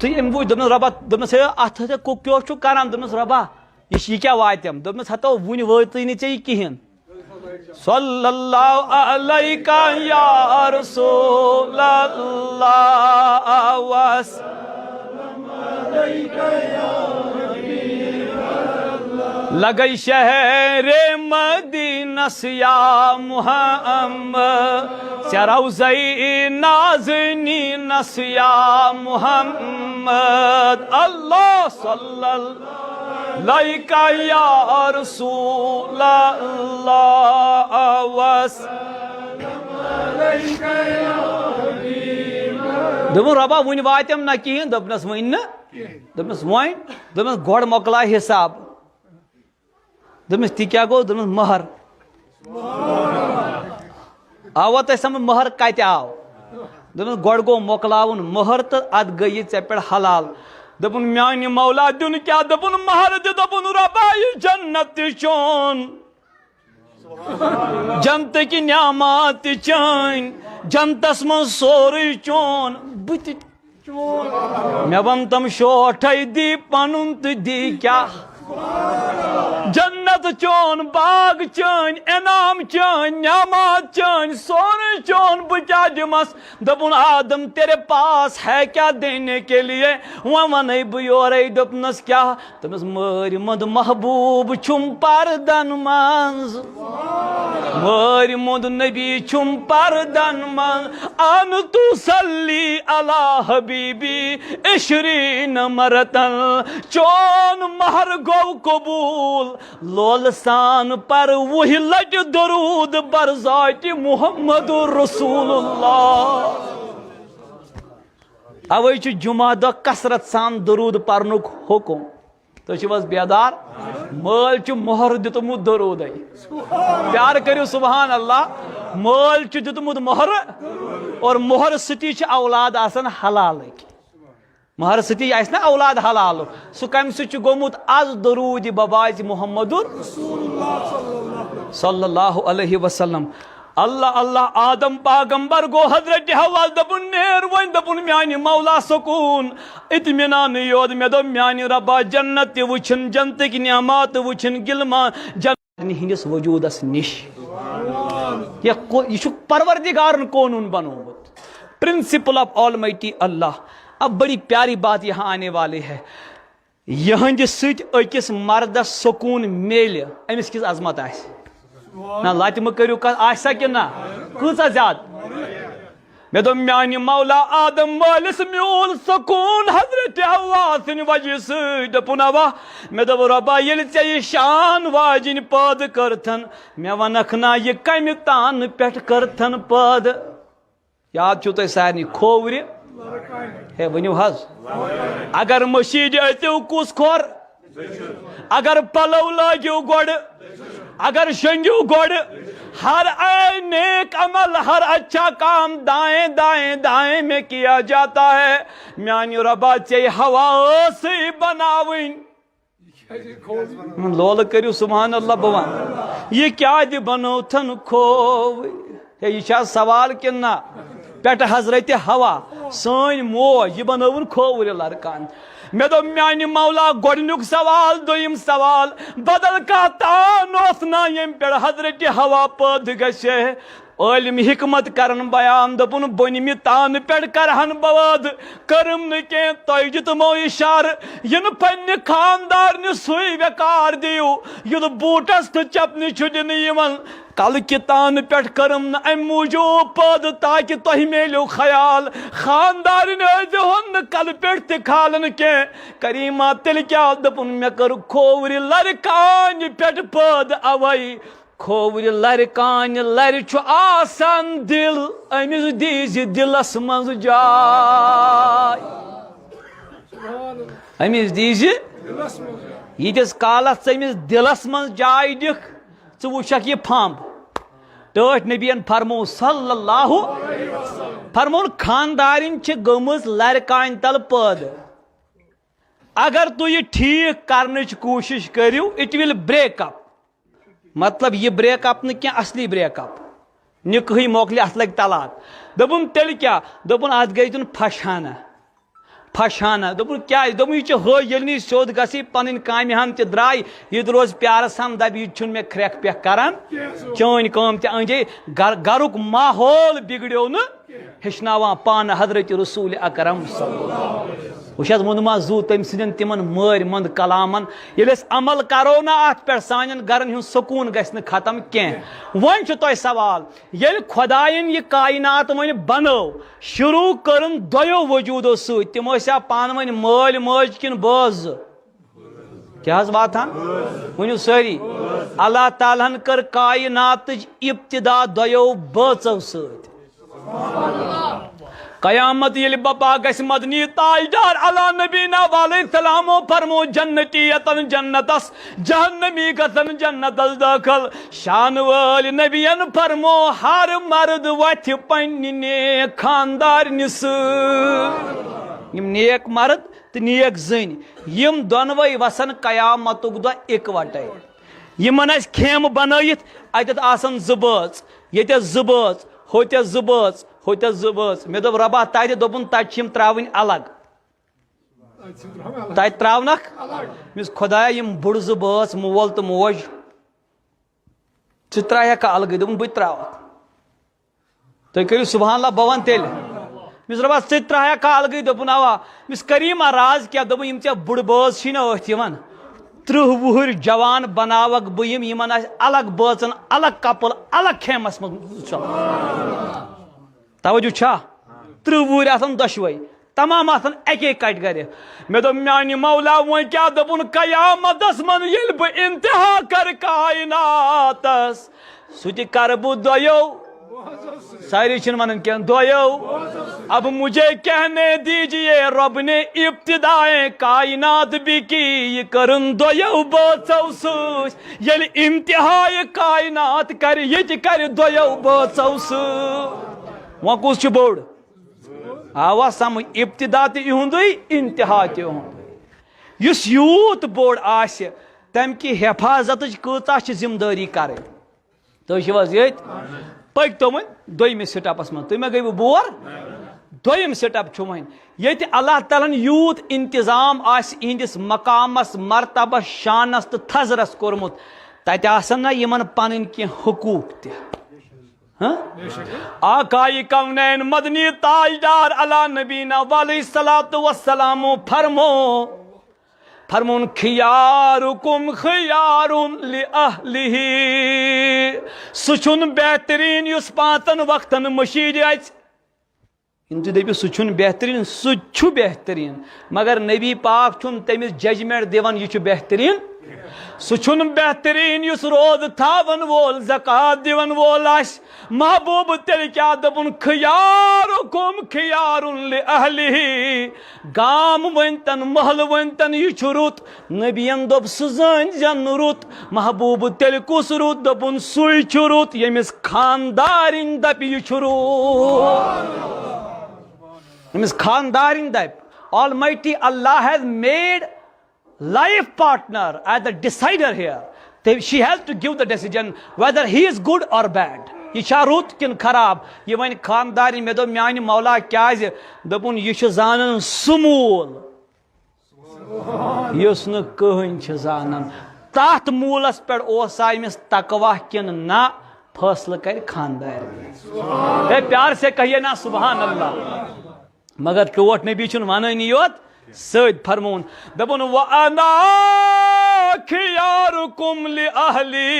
تہٕ أمۍ وُچھ، دوٚپنَس، رۄبا، دوٚپنَس، ہے، اَتھ ہسا کو-، کیٛاہ چھُکھ کران؟ دوٚپنَس، رۄبا، یہِ چھِ، یہِ کیٛاہ واتٮ۪م؟ دوٚپنَس، ہتو، وُنہِ وٲژٕے نہٕ ژےٚ یہِ کِہیٖنۍ۔ صلی اللہ علیک یا رسول اللہ وس۔ لگئی شہر مدینس یا محمد، ژےٚ روضے نازنینس یا محمد۔ اللہ صلی اللہ علیک یا رسول اللہ وس۔ دوٚپُن، "رۄبا، وُنہِ واتٮ۪م نہ کِہیٖنۍ؟" دوٚپنَس، "وُنہِ نہٕ۔" دوٚپنَس، "وۄنۍ؟" دوٚپنَس، "گۄڈٕ مۄکلاو حِساب۔" دوٚپمَس، "تہِ کیٛاہ گوٚو؟" دوٚپمَس، "مۄہر۔" آوا تۄہہِ سمجھ مۄہر کَتہِ آو؟ دوٚپمَس، "گۄڈٕ گوٚو مۄکلاوُن مۄہر تہٕ اَدٕ گٔیہِ ژےٚ پٮ۪ٹھ حلال۔" دوٚپُن، "میٛانہِ مولا دیُن کیٛاہ؟" دوٚپُن، "مۄہر دِ۔" دوٚپُن، "رۄبا، یہِ جنت تہِ چون، جنتٕکۍ نعمات تہِ چٲنۍ، جنتس منٛز سورُے چون، بہٕ تہِ۔" مےٚ ووٚن تِم، "شوٹھے دی پنُن تہٕ دی کیٛاہ؟ جنت چون، باغ چٲنۍ، انعام چٲنۍ، نعمات چٲنۍ، سورُے چون، بہٕ کیٛاہ دِمس؟" دوٚپُن، "آدم، تیرے پاس ہے کیا دینے کے لیے؟" وۄنۍ ونے بہٕ یورے، دوٚپنس، "کیٛاہ؟" دوٚپنس، "مٲرۍ مۄند محبوب چھُم پردن منٛز، مٲرۍ مۄند نبی چھُم پردن منٛز، ان تو صلی علی حبیبی عشرین مرتن۔" چون مہر گوٚو قبول، لولہٕ سان پر وُہہِ لٹہِ درود بر ذاتِ محمد رسول اللہ۔ اوے چھُ جمعہ دۄہ کثرت سان درود پرنُک حکم۔ تُہۍ چھِو حظ بیدار؟ مٲلۍ چھُ مۄہر دیُتمُت درودے۔ پیار کٔرِو سبحان اللہ۔ مٲلۍ چھُ دیُتمُت مۄہر، اور مۄہر سۭتی چھِ اولاد آسان حلالٕکۍ۔ مۄہر سۭتی آسہِ نا اولاد حلالُک، سُہ کمہِ سۭتۍ چھُ گوٚمُت؟ از درود ببازِ محمد صلی اللہ علیہ وسلم۔ اللہ اللہ، آدم پیغمبر گوٚو حضرت حوا، دوٚپُن، "نیر وۄنۍ۔" دوٚپُن، "میانہِ مولا سکوٗن، اطمینانٕے یوت۔" مےٚ دوٚپ، "میانہِ رۄبا، جنت تہِ وٕچھِن، جنتٕکۍ نعمات تہِ وٕچھِن، گِلمان جنت ہٕنٛدِس وجوٗدس نِش۔" یہِ کو-، یہِ چھُ پروردگارن قونوٗن بنوومُت، پرنسپل آف آلمائٹی اللہ۔ اب بڑی پیاری بات یہاں آنے والی ہے۔ یِہنٛدِ سۭتۍ أکِس مردس سکوٗن میلہِ، أمِس کِژھ عظمت آسہِ؟ نہ، لتہِ مہٕ کٔرِو کتھ، آسہِ سا کِنہٕ نہ؟ کۭژاہ زیادٕ؟ مےٚ دوٚپ، میانہِ مولا آدم وٲلِس میوٗل سکوٗن حضرت حوا سٕنٛدِ وجہ سۭتۍ۔ دوٚپُن، اوا۔ مےٚ دوٚپ، رۄبا، ییٚلہِ ژےٚ یہِ شان واجِنۍ پٲدٕ کٔرتھن، مےٚ ونکھ نا، یہِ کمہِ تانہٕ پٮ۪ٹھ کٔرتھن پٲدٕ؟ یاد چھُو تۄہہِ سارنٕے کھوورِ؟ ہے، ؤنِو حظ۔ اگر مٔشیٖدِ أژِو کُس کھۄر، اگر پلو لٲگِو گۄڈٕ، اگر شۄنٛگِو گۄڈٕ، ہر اے نیک عمل، ہر اچھا کام دائیں دائیں دائیں میں کیا جاتا ہے۔ میانہِ رۄبا، ژےٚ ہوا ٲسٕے بناوٕنۍ۔ لولہٕ کٔرِو سبحان اللہ، بہٕ وَنہٕ، یہِ کیٛاہ دِ بنوتھن کھووٕرۍ؟ ہے، یہِ چھا سوال کِنہٕ نہ؟ پٮ۪ٹھٕ حضرت حوا، سٲنۍ موج، یہِ بنٲوٕن کھووٕرِ لرکان۔ مےٚ دوٚپ، میانہِ مولا، گۄڈٕنیُک سوال، دوٚیِم سوال، بدل کانٛہہ تان اوس نا ییٚمہِ پٮ۪ٹھ حضرت حوا پٲدٕ گژھِ ہے؟ عٲلم حکمت کرن بیان، دوٚپُن، بۄنمہِ تانہٕ پٮ۪ٹھ کرہن بہٕ وعدٕ، کٔرٕم نہٕ کینٛہہ، تۄہہِ دِتمو اشارٕ، یِنہٕ پننہِ خاندارنہِ سُے ویقار دِیِو، یُتھ بوٗٹس تہٕ چپنہِ چھُ دِنہٕ یِوان۔ کلہٕ کہِ تانہٕ پٮ۪ٹھ کٔرٕم نہٕ امہِ موٗجوٗب پٲدٕ تاکہِ تۄہہِ میلیو خیال، خاندارنہِ ٲسۍزِہون نہٕ کلہٕ پٮ۪ٹھ تہِ کھالان کینٛہہ۔ کریٖما، تیٚلہِ کیٛاہ؟ دوٚپُن، مےٚ کٔر کھوورِ لرِ کانہِ پٮ۪ٹھ پٲدٕ، اوے کھوورِ لرِ کانہِ لرِ چھُ آسان دِل، أمِس دیٖزِ دِلس منٛز جاے۔ أمِس دیٖزِ، ییٖتِس کالس ژٕ أمِس دِلس منٛز جاے دِکھ، ژٕ وٕچھکھ یہِ پھمب۔ ٹٲٹھۍ نبین فرموو صلی اللہ، فرمووُن، خاندارِنۍ چھِ گٔمٕژ لرِ کانہِ تل پٲدٕ۔ اگر تُہۍ یہِ ٹھیٖک کرنٕچ کوٗشِش کٔرِو، it will break up۔ مطلب، یہِ break up نہٕ کینٛہہ، اصلی break up۔ نِکہٕے مۄکلہِ، اتھ لگہِ طلاق۔ دوٚپُن، تیٚلہِ کیٛاہ؟ دوٚپُن، اتھ گژھِ دیُن پھش ہنا۔ پھش ہنا۔ دوٚپُن، کیٛازِ؟ دوٚپُن، یہِ چھُ ہٲج، ییٚلہِ نہٕ یہِ سیوٚد گژھِ، یہِ پنٕنۍ کامہِ ہن تہِ درٛاے، یہِ تہِ روزِ پیارس ہن، دپہِ، یہِ تہِ چھُنہٕ مےٚ کھرٛٮ۪کھ پٮ۪کھ کران، چٲنۍ کٲم تہِ أنٛجے۔ گر-، گرُک ماحول بگڑیو نہٕ، ہیٚچھناوان پانہٕ حضرت رسول اکرم صلی اللہ علیہ وسلم۔ وٕچھ حظ، ووٚنمَس زُو تٔمۍ سٕنٛدٮ۪ن تِمن مٲرۍ منٛد کلامن، ییٚلہِ أسۍ عمل کرو نہ اتھ پٮ۪ٹھ، سانٮ۪ن گرن ہُنٛد سکوٗن گژھِ نہٕ ختم کینٛہہ۔ وۄنۍ چھُ تۄہہِ سوال، ییٚلہِ خۄدایَن یہِ کاینات وۄنۍ بنٲو، شروع کٔرٕن دۄیو وجوٗدو سۭتۍ، تِم ٲسیا پانہٕ ؤنۍ مٲلۍ مٲج کِنہٕ بٲژ زٕ؟ کیٛاہ حظ واتان؟ ؤنِو سٲری۔ اللہ تعالیٰ ہن کٔر کایناتٕچ ابتدا دۄیو بٲژو سۭتۍ۔ قیامت ییٚلہِ بپا گژھِ، مدنی تاجدار علی نبینا علیہ السلامو فرمو، جنتی یتن جنتس، جہنمی گژھن جنتس دٲخل۔ شان وٲلۍ نبین فرمو، ہر مرد وتھِ پننہِ نیک خاندارنہِ سۭتۍ۔ یِم نیک مرد تہٕ نیک زٔنۍ، یِم دۄنوَے وسن قیامتُک دۄہ اِکوٹے۔ یِمن آسہِ خیمہٕ بنٲیِتھ، اتٮ۪تھ آسن زٕ بٲژ، ییٚتٮ۪تھ زٕ بٲژ، ہوٚتٮ۪تھ زٕ بٲژ، ہوٚتٮ۪تھ زٕ بٲژ۔ مےٚ دوٚپ، رۄبا، تتہِ دوٚپُن، تتہِ چھِ یِم ترٛاوٕنۍ الگ۔ تتہِ ترٛاونکھ؟ مےٚ ووٚنُس، خۄدایا، یِم بُڈٕ زٕ بٲژ، مول تہٕ موج، ژٕ ترٛاوکھا الگٕے؟ دوٚپُن، بہٕ تہِ ترٛاوکھ۔ تُہۍ کٔرِو سبحان اللہ، بہٕ وَنہٕ تیٚلہِ۔ مےٚ ووٚنُس، رۄبا، ژٕ تہِ ترٛاوکھا الگٕے؟ دوٚپُن، اوا۔ مےٚ ووٚنُس، کریٖما، راز کیٛاہ؟ دوٚپُن، یِم ژےٚ بُڈٕ بٲژ چھی نا أتھۍ یِوان، ترٕٛہ وُہٕرۍ جوان بناوکھ بہٕ یِم، یِمن آسہِ الگ بٲژن، الگ کپل، الگ خیمس منٛز۔ توجہ چھا؟ ترٕٛہ وُہٕرۍ آسن دۄشوے، تمام آسن اکے category۔ مےٚ دوٚپ، میانہِ مولا، وۄنۍ کیٛاہ؟ دوٚپُن، قیامتس منٛز ییٚلہِ بہٕ انتہا کرٕ کایناتس، سُہ تہِ کرٕ بہٕ دۄیو۔ سٲری چھِنہٕ ونان کینٛہہ، دۄیو۔ اب مجھے کہنے دیجیے، رب نے ابتدائے کائنات بھی کی، یہِ کٔرٕن دۄیو بٲژو سۭتۍ۔ ییٚلہِ انتہائے کائنات کرِ، یہِ تہِ کرِ دۄیو بٲژو سۭتۍ۔ وۄنۍ کُس چھُ بوٚڑ؟ آوا سمجھ؟ ابتدا تہِ یِہُنٛدُے، انتہا تہِ یِہُنٛدُے۔ یُس یوٗت بوٚڑ آسہِ، تَمہِ کہِ حفاظتٕچ کۭژاہ چھِ ذمہٕ دٲری کرٕنۍ؟ تُہۍ چھِو حظ ییٚتہِ؟ پٔکۍ تو وۄنۍ دوٚیمِس سٹیپس منٛز۔ تُہۍ مہ گٔیوٕ بور؟ دوٚیِم سٹیپ چھُ وۄنۍ، ییٚتہِ اللہ تعالیٰ ہن یوٗت انتظام آسہِ یِہنٛدِس مقامس، مرتبس، شانس تہٕ تھزرس کوٚرمُت، تتہِ آسن نہ یِمن پنٕنۍ کینٛہہ حقوٗق تہِ۔ ہاں؟ آقای کونین مدنی تاجدار علی نبینا علیہ الصلوۃ والسلام فرمو، فرمون، خیارکم خیار لأہلہ۔ سُہ چھُن بہتریٖن یُس پانٛژن وقتن مشیٖد اژِ۔ یِم تُہۍ دٔپِو، سُہ چھُن بہتریٖن، سُہ تہِ چھُ بہتریٖن، مگر نبی پاک چھُن تٔمِس judgment دِوان، یہِ چھُ بہتریٖن۔ سُہ چھُن بہتریٖن یُس روزٕ تھاون وول، زکوٰۃ دِوان وول آسہِ۔ محبوب تیٚلہِ کیٛاہ دوٚپُن؟ خیارکم خیار لأہلہ۔ گام ؤنۍ تن، محلہٕ ؤنۍ تن، یہِ چھُ رُت۔ نبیَن دوٚپ، سُہ زٲنۍ زٮ۪ن نہٕ رُت۔ محبوب تیٚلہِ کُس رُت؟ دوٚپُن، سُے چھُ رُت، ییٚمِس خاندارِنۍ دَپہِ، یہِ چھُ رُت۔ ییٚمِس خاندارِنۍ دَپہِ۔ Almighty Allah has made life partner as the decider here. They, she has to give the decision whether he is good or bad. یہِ چھا رُت کِنہٕ خراب؟ یہِ وَنہِ خاندارِنۍ۔ مےٚ دوٚپ، میٛانہِ مولا، کیٛازِ؟ دوٚپُن، یہِ چھُ زانان سُہ موٗل، یُس نہٕ کٕہٕنۍ چھِ زانان۔ تَتھ موٗلَس پٮ۪ٹھ اوسا أمِس تقویٰ کِنہٕ نہ، فٲصلہٕ کَرِ خاندارِنۍ۔ اے پیار سے کہیے نا سبحان اللہ۔ مگر ٹوٹھ نبی چھُنہٕ وَنٲنی یوت، سۭتۍ فرمووُن، دوٚپُن، وَأَنَا خِيَارُكُمْ لِأَهْلِي۔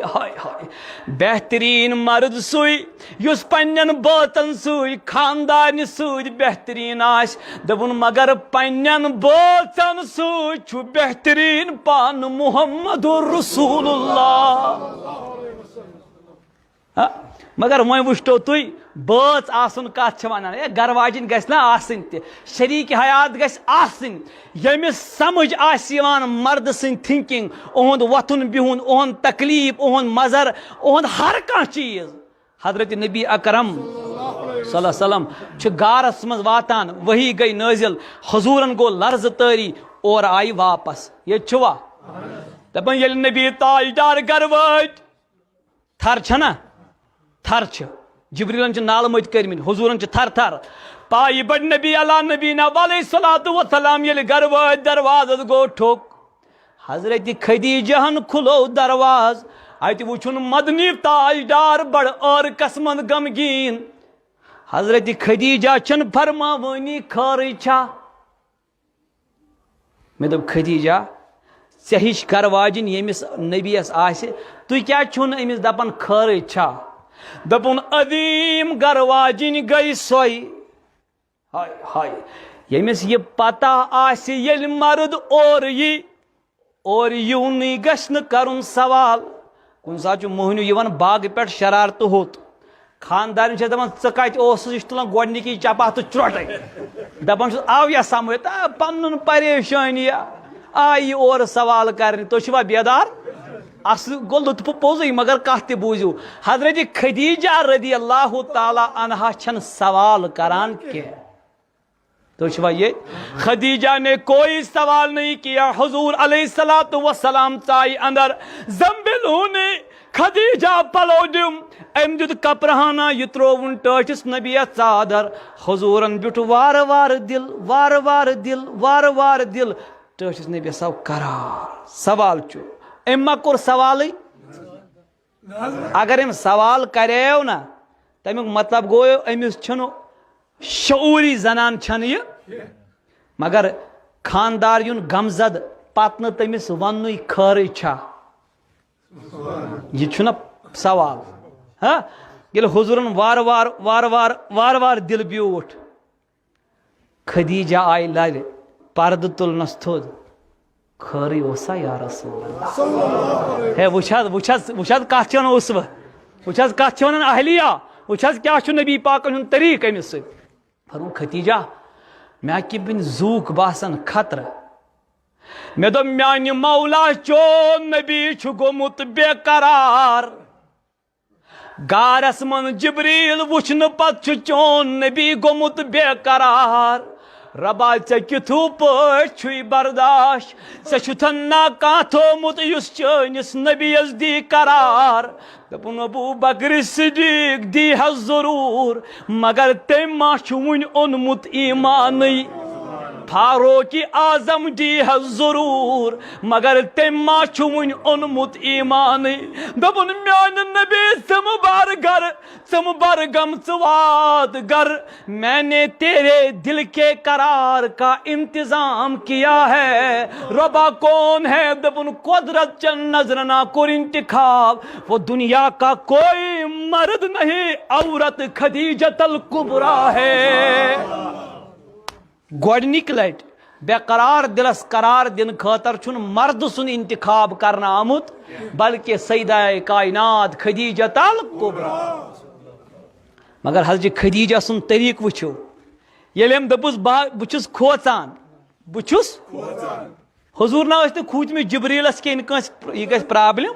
ہاے ہاے، بہتریٖن مرد سُے یُس پننٮ۪ن بٲژن سۭتۍ، خاندارنہِ سۭتۍ بہتریٖن آسہِ۔ دوٚپُن، مگر پننٮ۪ن بٲژن سۭتۍ چھُ بہتریٖن پانہٕ محمد رسول اللہ۔ ہا، مگر وۄنۍ وٕچھتو تُہۍ، بٲژ آسُن کتھ چھِ ونان؟ ہے، گرٕ واجِنۍ گژھِ نہ آسٕنۍ تہِ، شریٖک حیات گژھِ آسٕنۍ، ییٚمِس سمجھ آسہِ یِوان مردٕ سٕنٛدۍ thinking، اُہُنٛد وۄتھُن بِہُن، اُہُنٛد تکلیٖف، اُہُنٛد مزر، اُہُنٛد ہر کانٛہہ چیٖز۔ حضرت نبی اکرم صلی اللہ علیہ وسلم چھُ غارس منٛز واتان، وحی گٔے نٲزِل، حضوٗرن گوٚو لرزٕ طٲری، اورٕ آیہِ واپس۔ ییٚتہِ چھُوا؟ دپان، ییٚلہِ نبی تاجدار گرٕ وٲتۍ، تھر چھنا؟ تھر چھِ۔ جبریلن چھِ نالہٕ مٔتۍ کٔرمٕتۍ، حضوٗرن چھِ تھر تھر۔ پایہِ بڑ نبی علیٰ نبینا علیہ الصلوۃ والسلام ییٚلہِ گرٕ وٲتۍ، دروازس گوٚو ٹھوٚک۔ حضرت خدیجہ ہن کھُلوو دروازٕ، اتہِ وُچھُن مدنی تاجدار بڑ عٲرقس منٛز غمگیٖن۔ حضرت خدیجہ چھن فرماوٲنی خٲرٕے چھا؟ مےٚ دوٚپ، خدیجہ، ژےٚ ہِش گرٕ واجِنۍ ییٚمِس نبیَس آسہِ، تُہۍ کیٛازِ چھِو نہٕ أمِس دَپان خٲرٕے چھا؟ دوٚپُن، عظیٖم گرٕ واجِنۍ گٔے سۄے۔ ہاے ہاے، ییٚمِس یہِ پتہ آسہِ، ییٚلہِ مرد اورٕ یی، اورٕ یِونٕے گژھِ نہٕ کرُن سوال۔ کُنہِ ساتہٕ چھُ موہنیو یِوان باغہٕ پٮ۪ٹھ شرارتہٕ ہوٚت۔ خاندارٮ۪ن چھِ دَپان، "ژٕ کَتہِ اوسُس؟" یہِ چھُ تُلان گۄڈٕنِکی چپاتھ تہٕ چرٛوٹَے۔ دَپان چھُس، "آو یا سمجھ، آ، پَنُن پریشٲنی، آیہِ اورٕ سوال کرنہِ، تُہۍ چھِوا بیدار؟" اَصٕل گوٚو لطفہٕ پوٚزُے، مگر کَتھ تہِ بوٗزِو۔ حضرت خدیجہ رضی اللہ تعالیٰ عنہا چھَنہٕ سوال کران کینٛہہ۔ تو چھوا یہ؟ خدیجہ نے کوئی سوال نہیں کیا۔ حضور علیہ الصلوۃ والسلام ژایہِ اندر، زنبیل ہُنٛد خدیجہ پلو دِم۔ أمۍ دیُت کپرہانہ، یہِ ترٛووُن ٹٲٹھِس نبیَس ژادر۔ حضوٗرن بیوٗٹھ وارٕ وارٕ دِل، وارٕ وارٕ دِل، وارٕ وارٕ دِل۔ ٹٲٹھِس نبیَس آو قرار۔ سوال چھُ، أمۍ ما کوٚر سوالٕے؟ اگر أمۍ سوال کریو نا، تمیُک مطلب گوٚو أمِس چھُنہٕ شعوٗری زنان چھَنہٕ یہِ۔ مگر خاندار یُن غمزد پتہٕ نہٕ تٔمِس وننُے خٲرٕے چھا؟ یہِ چھُنہ سوال۔ ہا؟ ییٚلہِ حضوٗرن وارٕ وارٕ، وارٕ وارٕ، وارٕ وارٕ دِل بیوٗٹھ، خدیجہ آیہِ لرِ، پردٕ تُلنس تھوٚد۔ خٲرٕے اوسا یا رسول اللہ؟ ہے، وٕچھ حظ، وٕچھ حظ، وٕچھ حظ، کتھ چھِ ونان اسوہ، وٕچھ حظ، کتھ چھِ ونان اہلیہ، وٕچھ حظ، کیٛاہ چھُ نبی پاکن ہُنٛد طریٖقہٕ أمِس سۭتۍ۔ فرموو، خدیجہ، مےٚ کہِ بِنۍ زوٗک باسان خطرٕ۔ مےٚ دوٚپ، میانہِ مولا، چون نبی چھُ گوٚمُت بے قرار۔ غارس منٛز جبریل وٕچھنہٕ پتہٕ چھُ چون نبی گوٚمُت بے قرار۔ رۄبا، ژےٚ کِتھوٗ پٲٹھۍ چھُے برداش؟ ژےٚ چھُتھن نا کانٛہہ تھوٚومُت یُس چٲنِس نبیَس دی قرار؟ دوٚپُن، ابو بکر صدیق دی حظ ضروٗر، مگر تٔمۍ ما چھُ وُنہِ اوٚنمُت ایٖمانٕے؟ فاروق اعظم دی حظ ضروٗر، مگر تٔمۍ ما چھُ وُنہِ اوٚنمُت ایٖمانٕے؟ دوٚپُن، میانہِ نبی، ژٕ مہٕ بر گرٕ، ژٕ مہٕ بر غم، ژٕ وات گرٕ۔ میں نے تیرے دل کے قرار کا انتظام کیا ہے۔ رۄبا کون ہے؟ دوٚپُن، قۄدرت چن نظرن کوٚر انتخاب۔ وہ دنیا کا کوئی مرد نہیں، عورت خدیجۃ الکبریٰ ہے۔ گۄڈٕنِکۍ لٹہِ بے قرار دِلس قرار دِنہٕ خٲطرٕ چھُنہٕ مردٕ سُنٛد انتخاب کرنہٕ آمُت، بلکہِ سیدہ کائنات خدیجۃ الکبریٰ۔ مگر حضرت خدیجہ سُنٛد طریٖقہٕ وٕچھِو، ییٚلہِ أمۍ دوٚپُس، "بہٕ، بہٕ چھُس کھوژان، بہٕ چھُس"، حضوٗر نہ ٲسۍ نہٕ کھوٗژمٕتۍ جبریٖلس کینٛہہ کٲنٛسہِ، یہِ گژھِ پرابلم۔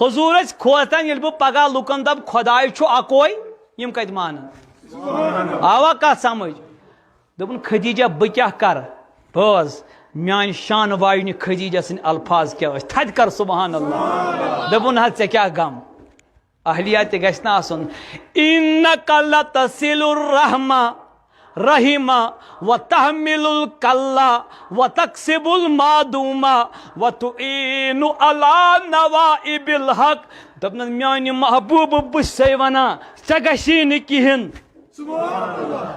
حضوٗر ٲسۍ کھوژان، ییٚلہِ بہٕ پگاہ لُکن دپہٕ، "خۄداے چھُ اکوے"، یِم کتہِ مانن؟ آوا کتھ سمجھ؟ دوٚپُن، "خدیجہ، بہٕ کیٛاہ کرٕ؟" بوز، میانہِ شانہٕ واجنہِ خدیجہ سٕنٛدۍ الفاظ کیٛاہ ٲسۍ۔ تھدِ کر سبحان اللہ۔ دوٚپُن، "حظ، ژےٚ کیٛاہ غم؟" اہلیہ تہِ گژھِ نہٕ آسُن۔ "انک لتصل الرحم، رحم، وتحمل الکل، وتکسب المعدوم، وتعین علی نوائب الحق۔" دوٚپنَس، "میانہِ محبوبہٕ، بہٕ چھسے ونان، ژےٚ گژھی نہٕ کِہینۍ۔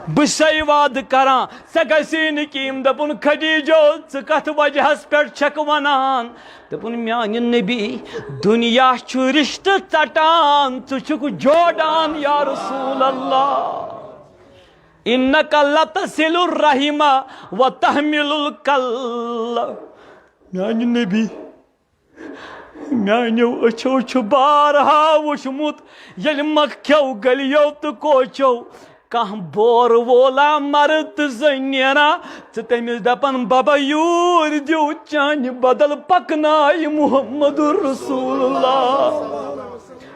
بہٕ چھسے وعدٕ کران، ژےٚ گژھی نہٕ کِہینۍ۔" دوٚپُن، "خدیجو، ژٕ کتھ وجہس پٮ۪ٹھ چھکھ ونان؟" دوٚپُن، "میانہِ نبی، دُنیا چھُ رشتہٕ ژٹان، ژٕ چھُکھ جوڑان یا رسول اللہ۔ انک لتصل الرحم وتحمل الکل۔" میانہِ نبی، میانیو أچھو چھُ بارہا وُچھمُت، ییٚلہِ مکھیو گلیو تہٕ کوچو کانٛہہ بور وولا مرد تہٕ زٔنۍ نیران، ژٕ تٔمِس دپان، "ببا، یوٗرۍ دِیِو، چانہِ بدل پکنایہِ محمد رسول اللہ۔"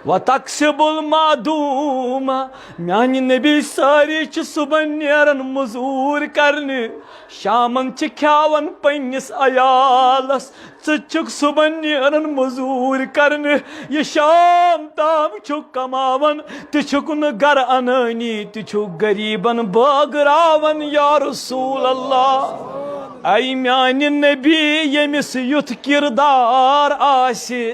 وتکسب المعدوم۔ میانہِ نبی، سٲری چھِ صبحن نیران مزوٗرۍ کرنہِ، شامن چھِ کھیاوان پننِس عیالس۔ ژٕ چھُکھ صبحن نیران مزوٗرۍ کرنہِ، یہِ شام تام چھُکھ کماوان، تہِ چھُکھ نہٕ گرٕ انٲنی، تہِ چھُکھ غریبن بٲگراوان۔ یا رسول اللہ، اے میانہِ نبی، ییٚمِس یُتھ کردار آسہِ،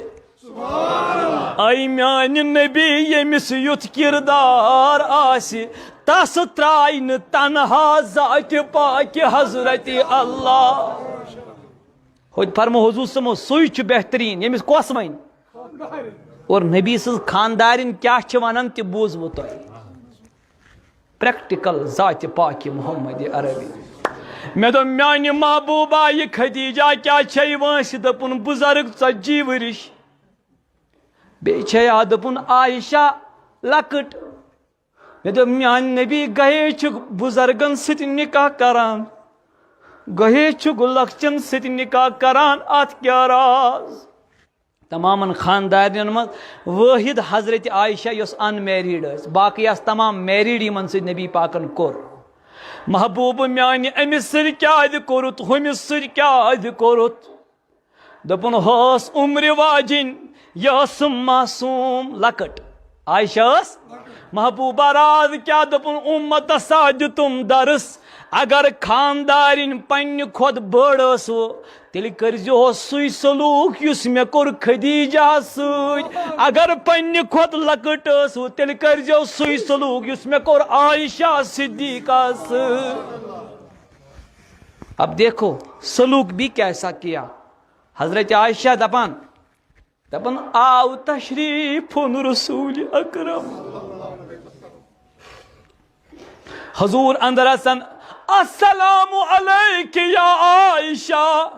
اے میانہِ نبی، ییٚمِس یُتھ کردار آسہِ، تس ترٛایہِ نہٕ تنہا ذاتِ پاکہِ حضرت اللہ۔ ہوٚتہِ فرمو حضور صٲبو، سُے چھُ بہتریٖن، ییٚمِس کۄس وَنہِ؟ اور نبی سٕنٛز خاندارِنۍ کیٛاہ چھِ وَنان، تہِ بوٗزوٕ تۄہہِ۔ پریکٹیکل ذاتِ پاکہِ محمد عربی۔ مےٚ دوٚپ، میانہِ محبوبہ، یہِ خدیجہ کیٛاہ چھے وٲنٛسہِ؟ دوٚپُن، بُزرگ، ژتجی ؤرِش۔ بیٚیہِ چھے آ، دوٚپُن، عائشہ لۄکٕٹ۔ مےٚ دوٚپ، میانہِ نبی، گہے چھُکھ بُزرگن سۭتۍ نکاح کران، گہے چھُکھ لۄکچن سۭتۍ نکاح کران، اتھ کیٛاہ راز؟ تمامن خاندارنٮ۪ن منٛز وٲحد حضرت عائشہ یۄس ان میریڈ ٲس، باقٕے آسہٕ تمام میریڈ یِمن سۭتۍ نبی پاکن کوٚر۔ محبوب میانہِ، أمِس سۭتۍ کیٛازِ کوٚرُتھ، ہُمِس سۭتۍ کیٛازِ کوٚرُتھ؟ دوٚپُن، ہۄس عمرِ واجِنۍ، یہِ ٲسٕم معصوٗم لۄکٕٹ۔ عائشہ ٲس محبوبہ راز کیٛاہ؟ دوٚپُن، اُمتس سا دیُتُم درس، اگر خاندارِنۍ پننہِ کھۄتہٕ بٔڑ ٲسوٕ، تیٚلہِ کٔرۍزِہوس سُے سلوٗک یُس مےٚ کوٚر خدیجہس سۭتۍ۔ اگر پننہِ کھۄتہٕ لۄکٕٹ ٲسوٕ، تیٚلہِ کٔرۍزِہوس سُے سلوٗک یُس مےٚ کوٚر عائشہ صدیقہ سۭتۍ۔ اب دیکھو، سلوک بھی کیسا کیا۔ حضرت عائشہ دپان، دپان، آو تشریف رسول اکرم۔ حضور اندر اژان، السلام علیک یا عائشہ۔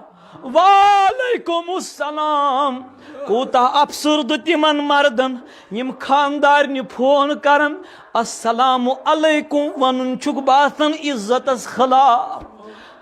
وعلیکم السلام۔ کوتاہ افسردٕ تِمن مردن، یِم خاندارنہِ فون کرن، السلام علیکم ونُن چھُکھ باسان عزتس خلاف۔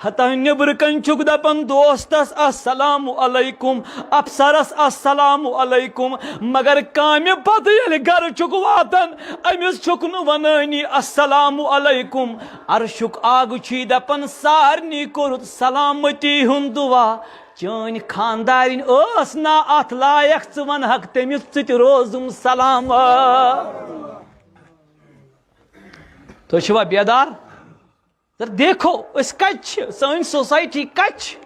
ہتا نیبرٕ کنۍ چھُکھ دپان دوستس السلام علیکم، افسرس السلام علیکم، مگر کامہِ پتہٕ ییٚلہِ گرٕ چھُکھ واتان، أمِس چھُکھ نہٕ ونٲنی السلام علیکم۔ عرشُک آگہٕ چھُے دپان سارنٕے کوٚرُتھ سلامتی ہُنٛد دعا، چٲنۍ خاندارِنۍ ٲس نا اتھ لایق ژٕ ونہکھ تٔمِس ژٕ تہِ روزُم سلامت۔ تُہۍ چھِوا بیدار؟ سر، دیکھو، أسۍ کتہِ چھِ؟ سٲنۍ سوسایٹی کتہِ چھِ؟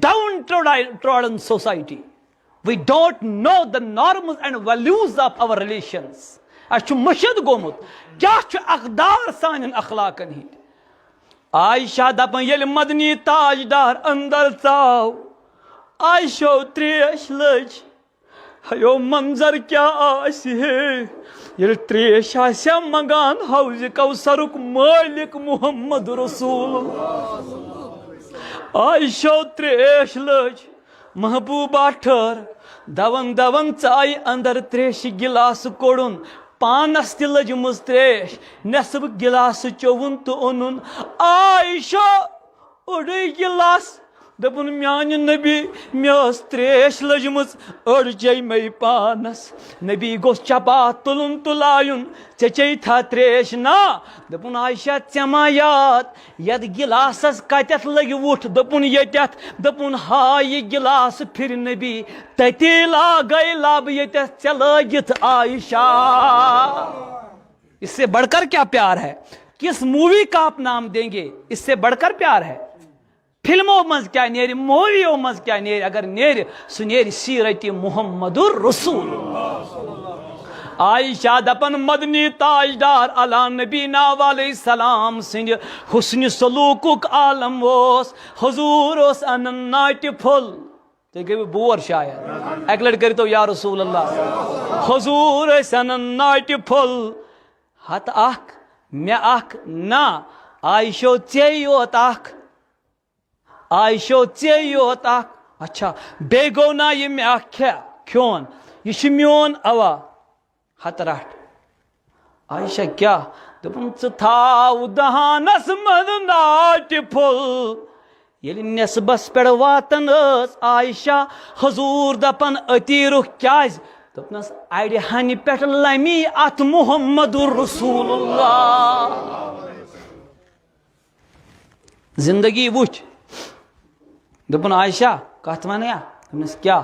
Down trodden society. We don't know the norms and values of our relations. اَسہِ چھُ مٔشِتھ گوٚمُت کیٛاہ چھُ اقدار سانٮ۪ن اخلاقن ہٕنٛدۍ۔ عائشہ دپان، ییٚلہِ مدنی تاجدار اندر ژاو، عائشہ تریش لٔج۔ ہیو منظر کیٛاہ آسہِ ہے، ییٚلہِ تریش آسہِ ہا منگان حوضِ کوثرُک مٲلِک محمد رسول۔ عائشہ تریش لٔج، محبوبہ ٹھٔر، دون دون ژایہِ اندر تریشہِ گِلاسہٕ کوٚڑُن، پانس تہِ لٔجمٕژ تریش، نٮ۪صٕف گِلاسہٕ چوٚوُن تہٕ اوٚنُن۔ عائشہ اوٚڑُے گِلاس۔ دوٚپُن، میانہِ نبی، مےٚ ٲس تریش لٔجمٕژ، أڑ چے مے پانس۔ نبی گوٚژھ چپاتھ تُلُن تہٕ لایُن، ژےٚ چے تھا تریش نا؟ دوٚپُن، عائشہ، ژےٚ ما یاد، یتھ گِلاسس کتٮ۪تھ لٔگۍ وُٹھ؟ دوٚپُن، ییٚتٮ۪تھ۔ دوٚپُن، ہا، یہِ گِلاسہٕ پھِرِ نبی، تتی لاگے لب ییٚتٮ۪تھ ژےٚ لٲگِتھ عائشہ۔ اس سے بڑھ کر کیا پیار ہے؟ کس مووی کا آپ نام دیں گے؟ اس سے بڑھ کر پیار ہے؟ فلمو منٛز کیٛاہ نیرِ، موویو منٛز کیٛاہ نیرِ، اگر نیرِ، سُہ نیرِ سیرت محمد الرسول۔ عائشہ دپان، مدنی تاجدار علی نبینا علیہ السلام سٕنٛدِ حسنِ سلوکُک عالم اوس۔ حضور اوس انان ناٹہِ پھوٚل۔ تُہۍ گٔیوٕ بور شاید۔ اکہِ لٹہِ کٔرِو تو یا رسول اللہ۔ حضور ٲسۍ انان ناٹہِ پھوٚل۔ ہتہٕ اکھ، مےٚ اکھ، نہ، عائشو ژے یوت اکھ۔ عائشو ژے یوت اکھ۔ اچھا، بیٚیہِ گوٚو نا یہِ مےٚ اکھ کھےٚ، کھیوٚن۔ یہِ چھُ میون، اوا۔ ہتہٕ رٹھ۔ عائشہ کیٛاہ؟ دوٚپُن، ژٕ تھاو دہانس منٛز ناٹہِ پھوٚل۔ ییٚلہِ نٮ۪صبس پٮ۪ٹھ واتان ٲس عائشہ، حضور دپان، أتی رُک، کیٛازِ؟ دوٚپنَس، اَڑِ ہَنہِ پٮ۪ٹھ لَمی اَتھ محمد رسول اللہ۔ زندگی وٕچھ۔ دوٚپُن، عائشہ، کَتھ وَنیا؟ دوٚپنَس، کیٛاہ؟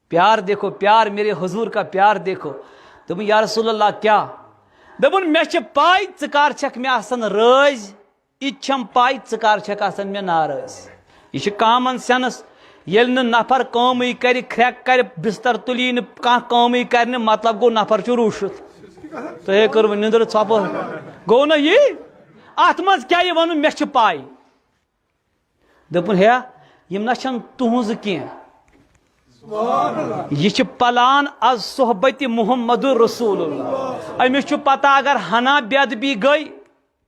پیار دیکھو، پیار، میرے حضور کا پیار دیکھو۔ دوٚپُن، یا رسول اللہ، کیٛاہ؟ دوٚپُن، مےٚ چھِ پَے ژٕ کَر چھَکھ مےٚ آسان رٲزۍ، یہِ تہِ چھَم پَے ژٕ کَر چھَکھ آسان مےٚ ناراض۔ یہِ چھِ common sense۔ ییٚلہِ نہٕ نفر کٲمٕے کَرِ، کھرٛٮ۪کھ کَرِ، بِستَر تُلی نہٕ، کانٛہہ کٲمٕے کَرِ نہٕ، مطلب گوٚو نفر چھُ روٗشِتھ۔ تۄہے کٔروٕ نِندٕر ژھۄپہٕ۔ گوٚو نہ یی؟ اَتھ منٛز کیٛاہ یہِ وَنُن، مےٚ چھِ پَے۔ دوٚپُن، ہے، یِم نہ چھَنہٕ تُہٕنٛزٕ کینٛہہ۔ یہِ چھِ پلان از صحبت محمد رسول اللہ۔ أمِس چھُ پتہ اگر ہنا بے ادبی گٔے،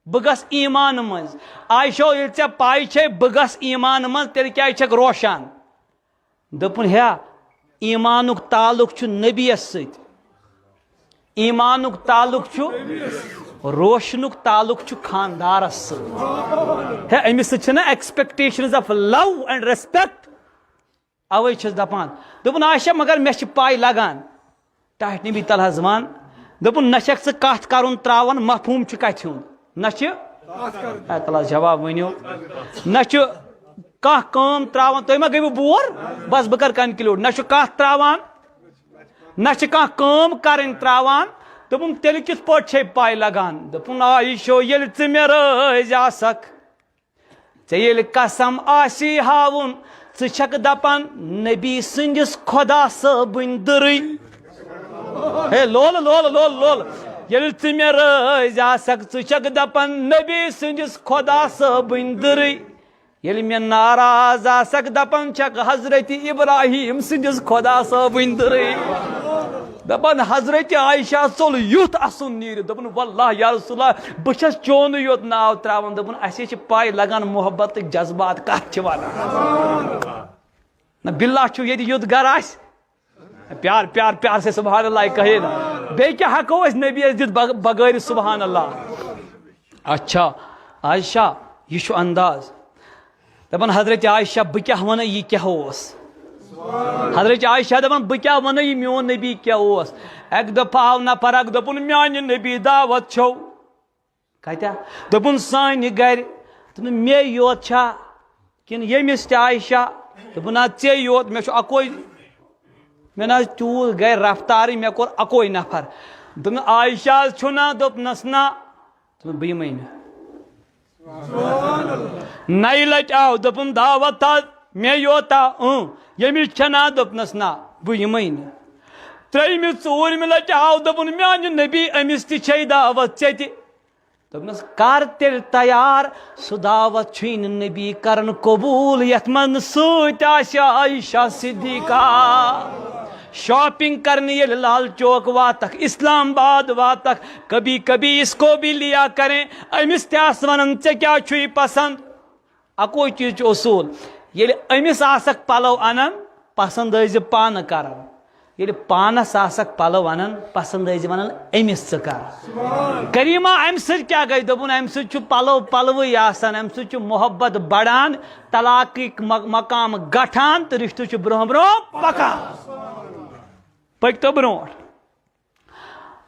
بہٕ گژھٕ ایمان منٛز۔ عائشہ، ییٚلہِ ژےٚ پَے چھے بہٕ گژھٕ ایمان منٛز، تیٚلہِ کیٛازِ چھَکھ روشان؟ دوٚپُن، ہے، ایمانُک تعلق چھُ نبیَس سۭتۍ۔ ایمانُک تعلق چھُ، روشنُک تعلق چھُ خاندارس سۭتۍ۔ ہے، أمِس سۭتۍ چھِنہ expectations of love and respect۔ اوے چھَس دپان۔ دوٚپُن، عائشہ، مگر مےٚ چھِ پَے لگان۔ ٹاٹھۍ نبی تلہٕ حظ وَن۔ دوٚپُن، نہ چھَکھ ژٕ کَتھ کَرُن ترٛاوان، مفہوٗم چھُ کَتھِ ہُنٛد؟ نہ چھِ، اے تلہٕ حظ جواب ؤنِو۔ نہ چھُ کانٛہہ کٲم ترٛاوان، تُہۍ ما گٔیوٕ بور؟ بس بہٕ کَرٕ conclude۔ نہ چھُ کَتھ ترٛاوان، نہ چھِ کانٛہہ کٲم کَرٕنۍ ترٛاوان۔ دوٚپُن، تیٚلہِ کِتھ پٲٹھۍ چھے پَے لگان؟ دوٚپُن، عائشو، ییٚلہِ ژٕ مےٚ رٲزۍ آسکھ، ژےٚ ییٚلہِ قسم آسی ہاوُن، ژٕ چھَکھ دَپان نبی سٕنٛدِس خۄدا صٲبٕنۍ دٕرٕے۔ ہے لولہٕ، لولہٕ، لولہٕ، لولہٕ۔ ییٚلہِ ژٕ مےٚ رٲزۍ آسکھ، ژٕ چھَکھ دَپان نبی سٕنٛدِس خۄدا صٲبٕنۍ دٕرٕے۔ ییٚلہِ مےٚ ناراض آسکھ، دَپان چھَکھ حضرت ابراہیم سٕنٛدِس خۄدا صٲبٕنۍ دٕرٕے۔ دَپان حضرت عائشہ ژوٚل یُتھ اَسُن نیٖرِتھ۔ دوٚپُن، واللہ یا رسول اللہ، بہٕ چھَس چونُے یوت ناو ترٛاوان۔ دوٚپُن، اَسے چھِ پَے لگان محبتٕکۍ جذبات کَتھ چھِ وَنان۔ نہ باللہ چھُ ییٚتہِ یُتھ گَرٕ آسہِ۔ پیار، پیار، پیار سے سبحان اللہ کہے نا۔ بیٚیہِ کیٛاہ ہٮ۪کو أسۍ نبیَس دِتھ بغ-، بغٲرِ سبحان اللہ؟ اچھا، عائشہ، یہِ چھُ انداز۔ دَپان، حضرت عائشہ، بہٕ کیٛاہ وَنہٕ، یہِ کیٛاہ اوس؟ حضرت عائشہ دَپان، بہٕ کیٛاہ وَنہٕ، یہِ میون نبی کیٛاہ اوس؟ اَکہِ دۄہ آو نفر اَکھ، دوٚپُن، میٛانہِ نبی دعوت چھو۔ کَتہِ؟ دوٚپُن، سانہِ گَرِ۔ دوٚپُن، مے یوت چھا کِنہٕ ییٚمِس تہِ عائشہ؟ دوٚپُن، نہ، ژے یوت، مےٚ چھُ اَکوے، مےٚ نہ حظ تیوٗت گَرِ رفتارٕے، مےٚ کوٚر اَکوے نفر۔ دوٚپُن، عائشہ حظ چھُ نا؟ دوٚپنَس، نہ۔ دوٚپُن، بہٕ یِمَے نہٕ۔ نَیہِ لَٹہِ آو، دوٚپُن، دعوت حظ مےٚ یوتا، اۭں، ییٚمِس چھےٚ نا؟ دوٚپنَس، نہ، بہٕ یِمَے نہٕ۔ ترٛیٚیِمہِ، ژوٗرِمہِ لَٹہِ آو، دوٚپُن، میٛانہِ نبی، أمِس تہِ چھے دعوت، ژےٚ تہِ۔ دوٚپنَس، کر تیٚلہِ تیار، سُہ دعوت چھُے نہٕ نبی کران قبوٗل، یَتھ منٛز نہٕ سۭتۍ آسہِ عائشہ صدیقہ۔ شاپنگ کرنہِ ییٚلہِ لال چوک واتکھ، اسلام آباد واتکھ، کبھی کبھی اس کو بھی لیا کریں، أمِس تہِ آس وَنان، ژےٚ کیٛاہ چھُے پسنٛد؟ اَکوے چیٖز چھُ اصوٗل، ییٚلہِ أمِس آسکھ پَلو اَنان، پسنٛد ٲسۍ زِ پانہٕ کران۔ ییٚلہِ پانَس آسکھ پَلو اَنان، پسنٛد ٲسۍ زِ وَنان، أمِس ژٕ کر۔ کریٖما، اَمہِ سۭتۍ کیٛاہ گژھِ؟ دوٚپُن، اَمہِ سۭتۍ چھُ پَلو پَلوٕے آسان، اَمہِ سۭتۍ چھُ محبت بڑان، طلاقٕکۍ م-، مقام گٹھان تہٕ رِشتہٕ چھُ برونٛہہ برونٛہہ پکان۔ پٔکۍ تو برونٛٹھ۔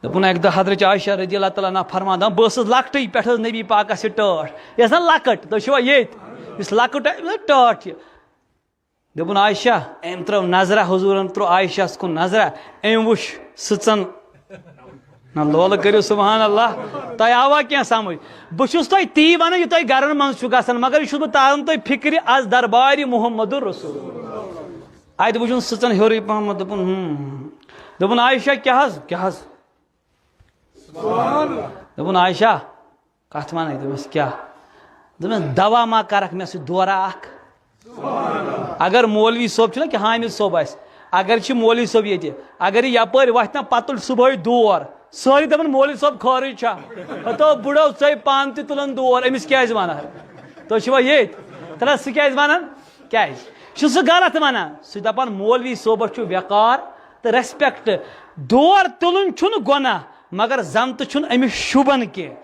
دوٚپُن، اَکہِ دۄہ حضرت عائشہ رضی اللہ تعالیٰ عنہا فرمان، دَپان، بہٕ ٲسٕس لۄکٹٕے پٮ۪ٹھ ٲس نبی پاکَس یہِ ٹٲٹھ۔ یہِ ٲس نا لۄکٕٹ، تُہۍ چھِوا ییٚتۍ؟ یُس لۄکُٹ آسہِ، ٹٲٹھ چھِ۔ دوٚپُن، عائشہ، أمۍ ترٛٲو نظرہ، حضوٗرَن ترٛٲو عائشہَس کُن نظرہ، أمۍ وُچھ سٕژَن۔ نہ، لولہٕ کٔرِو سبحان اللہ۔ تۄہہِ آوا کینٛہہ سمجھ؟ بہٕ چھُس تۄہہِ تی وَنان، یہِ تۄہہِ گَرَن منٛز چھُ گژھان، مگر یہِ چھُس بہٕ تاران تۄہہِ فِکرِ از دربارِ محمد رسول۔ اَتہِ وٕچھُن سٕژَن ہیوٚرُے پَہمَتھ، دوٚپُن، ہُم۔ دوٚپُن، عائشہ، کیٛاہ حظ؟ کیٛاہ حظ؟ دوٚپُن، عائشہ، کَتھ وَنَے؟ دوٚپمَس، کیٛاہ؟ دوٚپمَس، دوا ما کَرَکھ مےٚ سۭتۍ دورہ اَکھ؟ اگر مولوی صٲب چھُنہ کہِ حامد صٲب آسہِ، اگر چھِ مولوی صٲب ییٚتہِ، اگر یہِ یَپٲرۍ وَتھِ نہ، پَتہٕ تُلہِ صُبحٲے دور، سٲری دَپَن، مولوی صٲب خٲرٕے چھا؟ ہَتو بُڈو، ژَے پانہٕ تہِ تُلَن دور، أمِس کیٛازِ وَنان؟ تُہۍ چھِوا ییٚتۍ؟ تَلہ، سُہ کیٛازِ وَنان؟ کیٛازِ؟ چھُ سُہ غلط وَنان۔ سُہ چھُ دَپان، مولوی صٲبَس چھُ وقار تہٕ respect۔ دور تُلُن چھُنہٕ گۄناہ، مگر زَن تہٕ چھُنہٕ أمِس شوٗبان کینٛہہ۔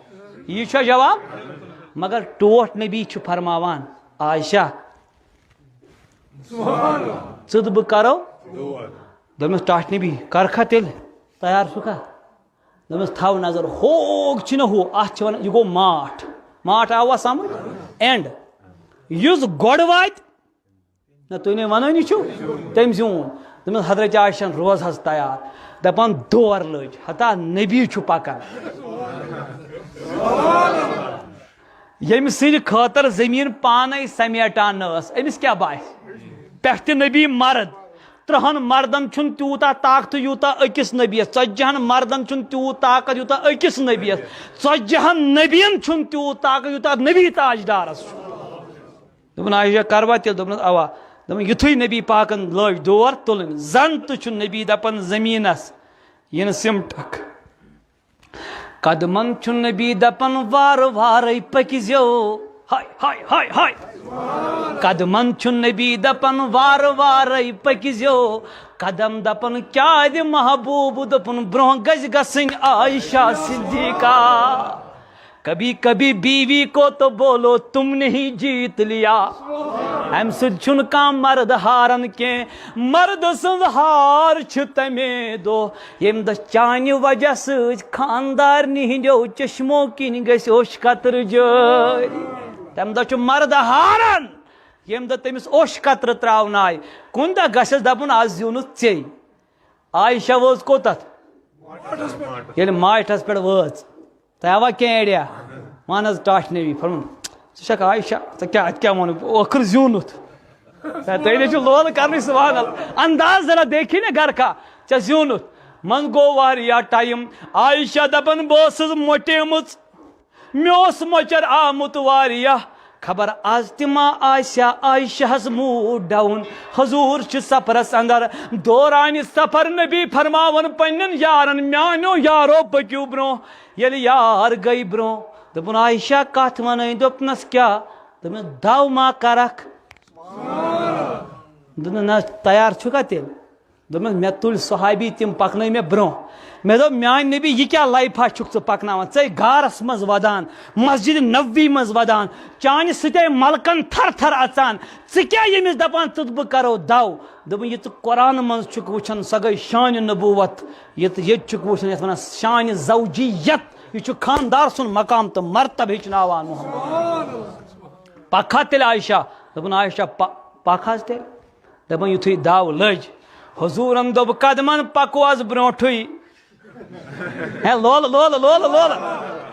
یہِ چھا جواب؟ مگر ٹوٹھ نبی چھُ فرماوان، عائشہ، ژٕ تہٕ بہٕ کَرو۔ دوٚپمَس، "ٹاٹھۍ نبی، کَرکھا تیٚلہِ؟ تیار چھُکھا؟" دوٚپمَس، "تھاو نظر، ہوگ چھُنہ ہُہ، اَتھ چھِ وَنان، یہِ گوٚو ماٹھ۔ ماٹھ آوا سَمٕجھ؟ اینڈ۔ یُس گۄڈٕ واتہِ، نہ، تُہۍ نے وَنٲنی چھِو، تٔمۍ زیوٗن۔" دوٚپمَس، "حضرت عائشہ روز حظ تیار۔" دَپان دور لٔج، ہتا نبی چھُ پَکان۔ ییٚمہِ سٕنٛدِ خٲطرٕ زٔمیٖن پانَے سمیٹان ٲس، أمِس کیٛاہ باسہِ؟ پٮ۪ٹھ تہِ نبی مرد، ترٛہَن مردن چھُنہٕ تیوٗتاہ طاقت یوٗتاہ أکِس نبیَس، ژتجی ہَن مردن چھُنہٕ تیوٗت طاقت یوٗتاہ أکِس نبیَس، ژتجی ہَن نبیَن چھُنہٕ تیوٗت طاقت یوٗتاہ نبی تاجدارَس چھُ۔ دوٚپُن، "عائشہ، کَروا تیٚلہِ؟" دوٚپنَس، "اَوا۔" دوٚپُن، یُتھُے نبی پاکَن لٲج ڈور تُلٕنۍ، زَن تہٕ چھُ نبی دَپان زٔمیٖنَس، "یہِ نہٕ سِمٹَکھ۔" قدمن چھُ نبی دپان وارٕ وارَے پٔکۍ زیو۔ ہاے، ہاے، ہاے، ہاے۔ قدمن چھُ نبی دپان وارٕ وارَے پٔکۍ زیو۔ قدم دپان کیٛازِ محبوب؟ دوٚپُن برونٛہہ گژھِ گژھٕنۍ عائشہ صدیقہ۔ کبھی کبھی بیوی کو تو بولو تم نے ہی جیت لیا۔ امہِ سۭتۍ چھُنہٕ کانٛہہ مرد ہاران کینٛہہ۔ مرد سٕنٛز ہار چھِ تمے دۄہ ییٚمہِ دۄہ چانہِ وجہ سۭتۍ خاندارنہِ ہٕنٛدیو چشمو کِنۍ گژھِ اوٚش قطرٕ جٲرۍ۔ تَمہِ دۄہ چھُ مرد ہاران، ییٚمہِ دۄہ تٔمِس اوٚش قطرٕ ترٛاونہٕ آیہِ۔ کُنہِ دۄہ گژھٮ۪س دَپُن، "از زیوٗنُتھ ژے۔" عائشہ وٲژ کوٚت؟ ییٚلہِ ماٹھس پٮ۪ٹھ وٲژ، تۄہہِ آوا کینٛہہ آیڈیا؟ وَن حظ ٹاٹھۍ نبی فرمووُن، "ژٕ چھَکھ عائشہ، ژےٚ کیٛاہ، اَتہِ کیٛاہ وَنُن؟ ٲخٕر زیوٗنُتھ۔" تۄہہِ نے چھُ لولہٕ کرنٕے، سبحان اللہ۔ انداز ذرا دیکھی نا گھر کا، ژےٚ زیوٗنُتھ۔ منٛز گوٚو واریاہ ٹایم۔ عائشہ دپان، "بہٕ ٲسٕس مۄٹیمٕژ، مےٚ اوس مۄچر آمُت واریاہ۔ خبر از تہِ ما آسہِ ہا عائشہس موٗڈ ڈاوُن؟" حضور چھِ سفرس اندر، دورانِ سفر نبی فرماوان پننٮ۪ن یارن، "میانیو یارو، پٔکِو برونٛہہ۔" ییٚلہِ یار گٔے برونٛہہ، دوٚپُن، "عائشہ، کتھ ونے؟" دوٚپنس، "کیٛاہ؟" دوٚپنس، "دو ما کرکھ؟" دوٚپنس، "نہ، تیار چھُکھا تیٚلہِ؟" دوٚپمَس، "مےٚ تُلۍ صحابی، تِم پَکنٲے مےٚ برونٛہہ۔" مےٚ دوٚپ، "میٛانہِ نبی، یہِ کیٛاہ لایفا چھُکھ ژٕ پَکناوان؟ ژٕ ہے غارَس منٛز وَدان، مسجد نبوی منٛز وَدان، چانہِ سۭتۍ ہے ملکَن تھر تھر اَژان، ژٕ کیٛاہ ییٚمِس دَپان ژٕ تہٕ بہٕ کَرو دَو؟" دوٚپُن، "یہِ ژٕ قرآن منٛز چھُکھ وٕچھان، سۄ گٔے شانِ نبوت۔ یہِ تہٕ ییٚتہِ چھُکھ وٕچھان، یَتھ وَنان شانِ زوجیت، یہِ چھُ خاندار سُنٛد مقام تہٕ مرتبہٕ ہیٚچھناوان محمد۔" پَکھ ہا تیٚلہِ عائشہ۔ دوٚپُن، "عائشہ، پَ-، پَکھ حظ تیٚلہِ۔" دَپان یُتھُے دَو لٔج، حضوٗرن دوٚپ، "قدمن پَکو از برونٛٹھٕے۔" ہے لولہٕ، لولہٕ، لولہٕ، لولہٕ۔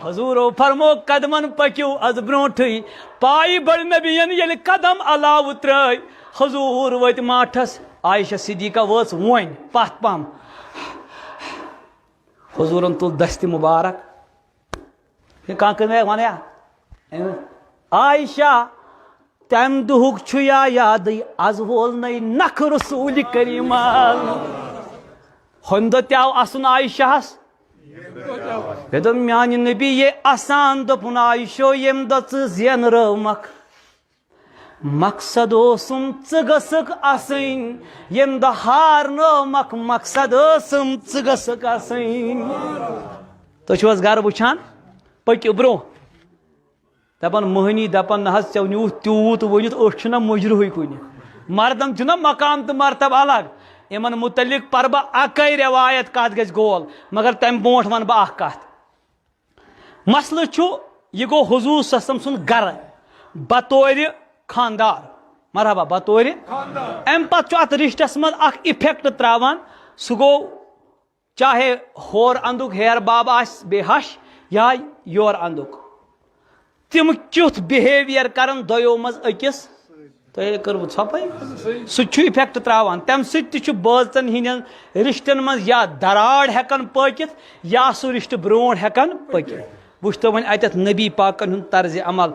حضوٗرو فرمو، "قدمن پٔکِو از برونٛٹھٕے۔" پایہِ بٔڑۍ نبیَن ییٚلہِ قدم علاوٕ ترٛٲے، حضوٗر وٲتۍ ماٹھس، عائشہ صدیقہ وٲژ وۄنۍ پَتھ پَہم۔ حضوٗرن تُل دستِ مُبارک۔ یہِ کانٛہہ کٔر مےٚ وَنیا؟ أمۍ، عائشہ، تَمہِ دۄہُک چھُ یا یادٕے، از وول نَے نکھٕ رسول کریٖمن۔ ہُمہِ دۄہ تہِ آو اَسُن عائشہس۔ مےٚ دوٚپ، "میٛانہِ نبی یے اَسان۔" دوٚپُن، "عائشو، ییٚمہِ دۄہ ژٕ زینرٲومکھ، مقصد اوسُم ژٕ گٔژھکھ اَسٕنۍ، ییٚمہِ دۄہ ہارنٲومکھ، مقصد ٲسٕم ژٕ گٔژھکھ اَسٕنۍ۔" تُہۍ چھِو حظ گرٕ وٕچھان؟ پٔکِو برٛونٛہہ۔ دَپان مٔہنی، دَپان، "نہ حظ، ژےٚ نیوٗتھ تیوٗت ؤنِتھ، أسۍ چھِنہ مُجرہٕے کُنہِ۔" مردن چھُنہ مقام تہٕ مرتبہٕ الگ۔ یِمن مُتعلق پَرٕ بہٕ اَکٕے رٮ۪وایت، کَتھ گژھِ گول، مگر تَمہِ برونٛٹھ وَنہٕ بہٕ اَکھ کَتھ۔ مسلہٕ چھُ، یہِ گوٚو حضور صلی اللہ علیہ وسلم سُنٛد گرٕ بطورِ خاندار۔ مرحبا، بطورِ۔ اَمہِ پتہٕ چھُ اَتھ رِشتَس منٛز اَکھ effect ترٛاوان، سُہ گوٚو چاہے ہورٕ اَندُک ہیر باب آسہِ بیٚیہِ ہَش یا یورٕ اَندُک۔ تِم کیُتھ behaviour کَرَن دۄیو منٛز أکِس؟ تۄہہِ کٔروٕ ژھۄپَے؟ سُہ تہِ چھُ effect ترٛاوان۔ تَمہِ سۭتۍ تہِ چھُ بٲژَن ہٕنٛدٮ۪ن رِشتَن منٛز یا دَراڑ ہٮ۪کان پٲکِتھ، یا سُہ رِشتہٕ برٛونٛٹھ ہٮ۪کان پٔکِتھ۔ وٕچھتو وۄنۍ اَتٮ۪تھ نبی پاکَن ہُنٛد طرزِ عمل۔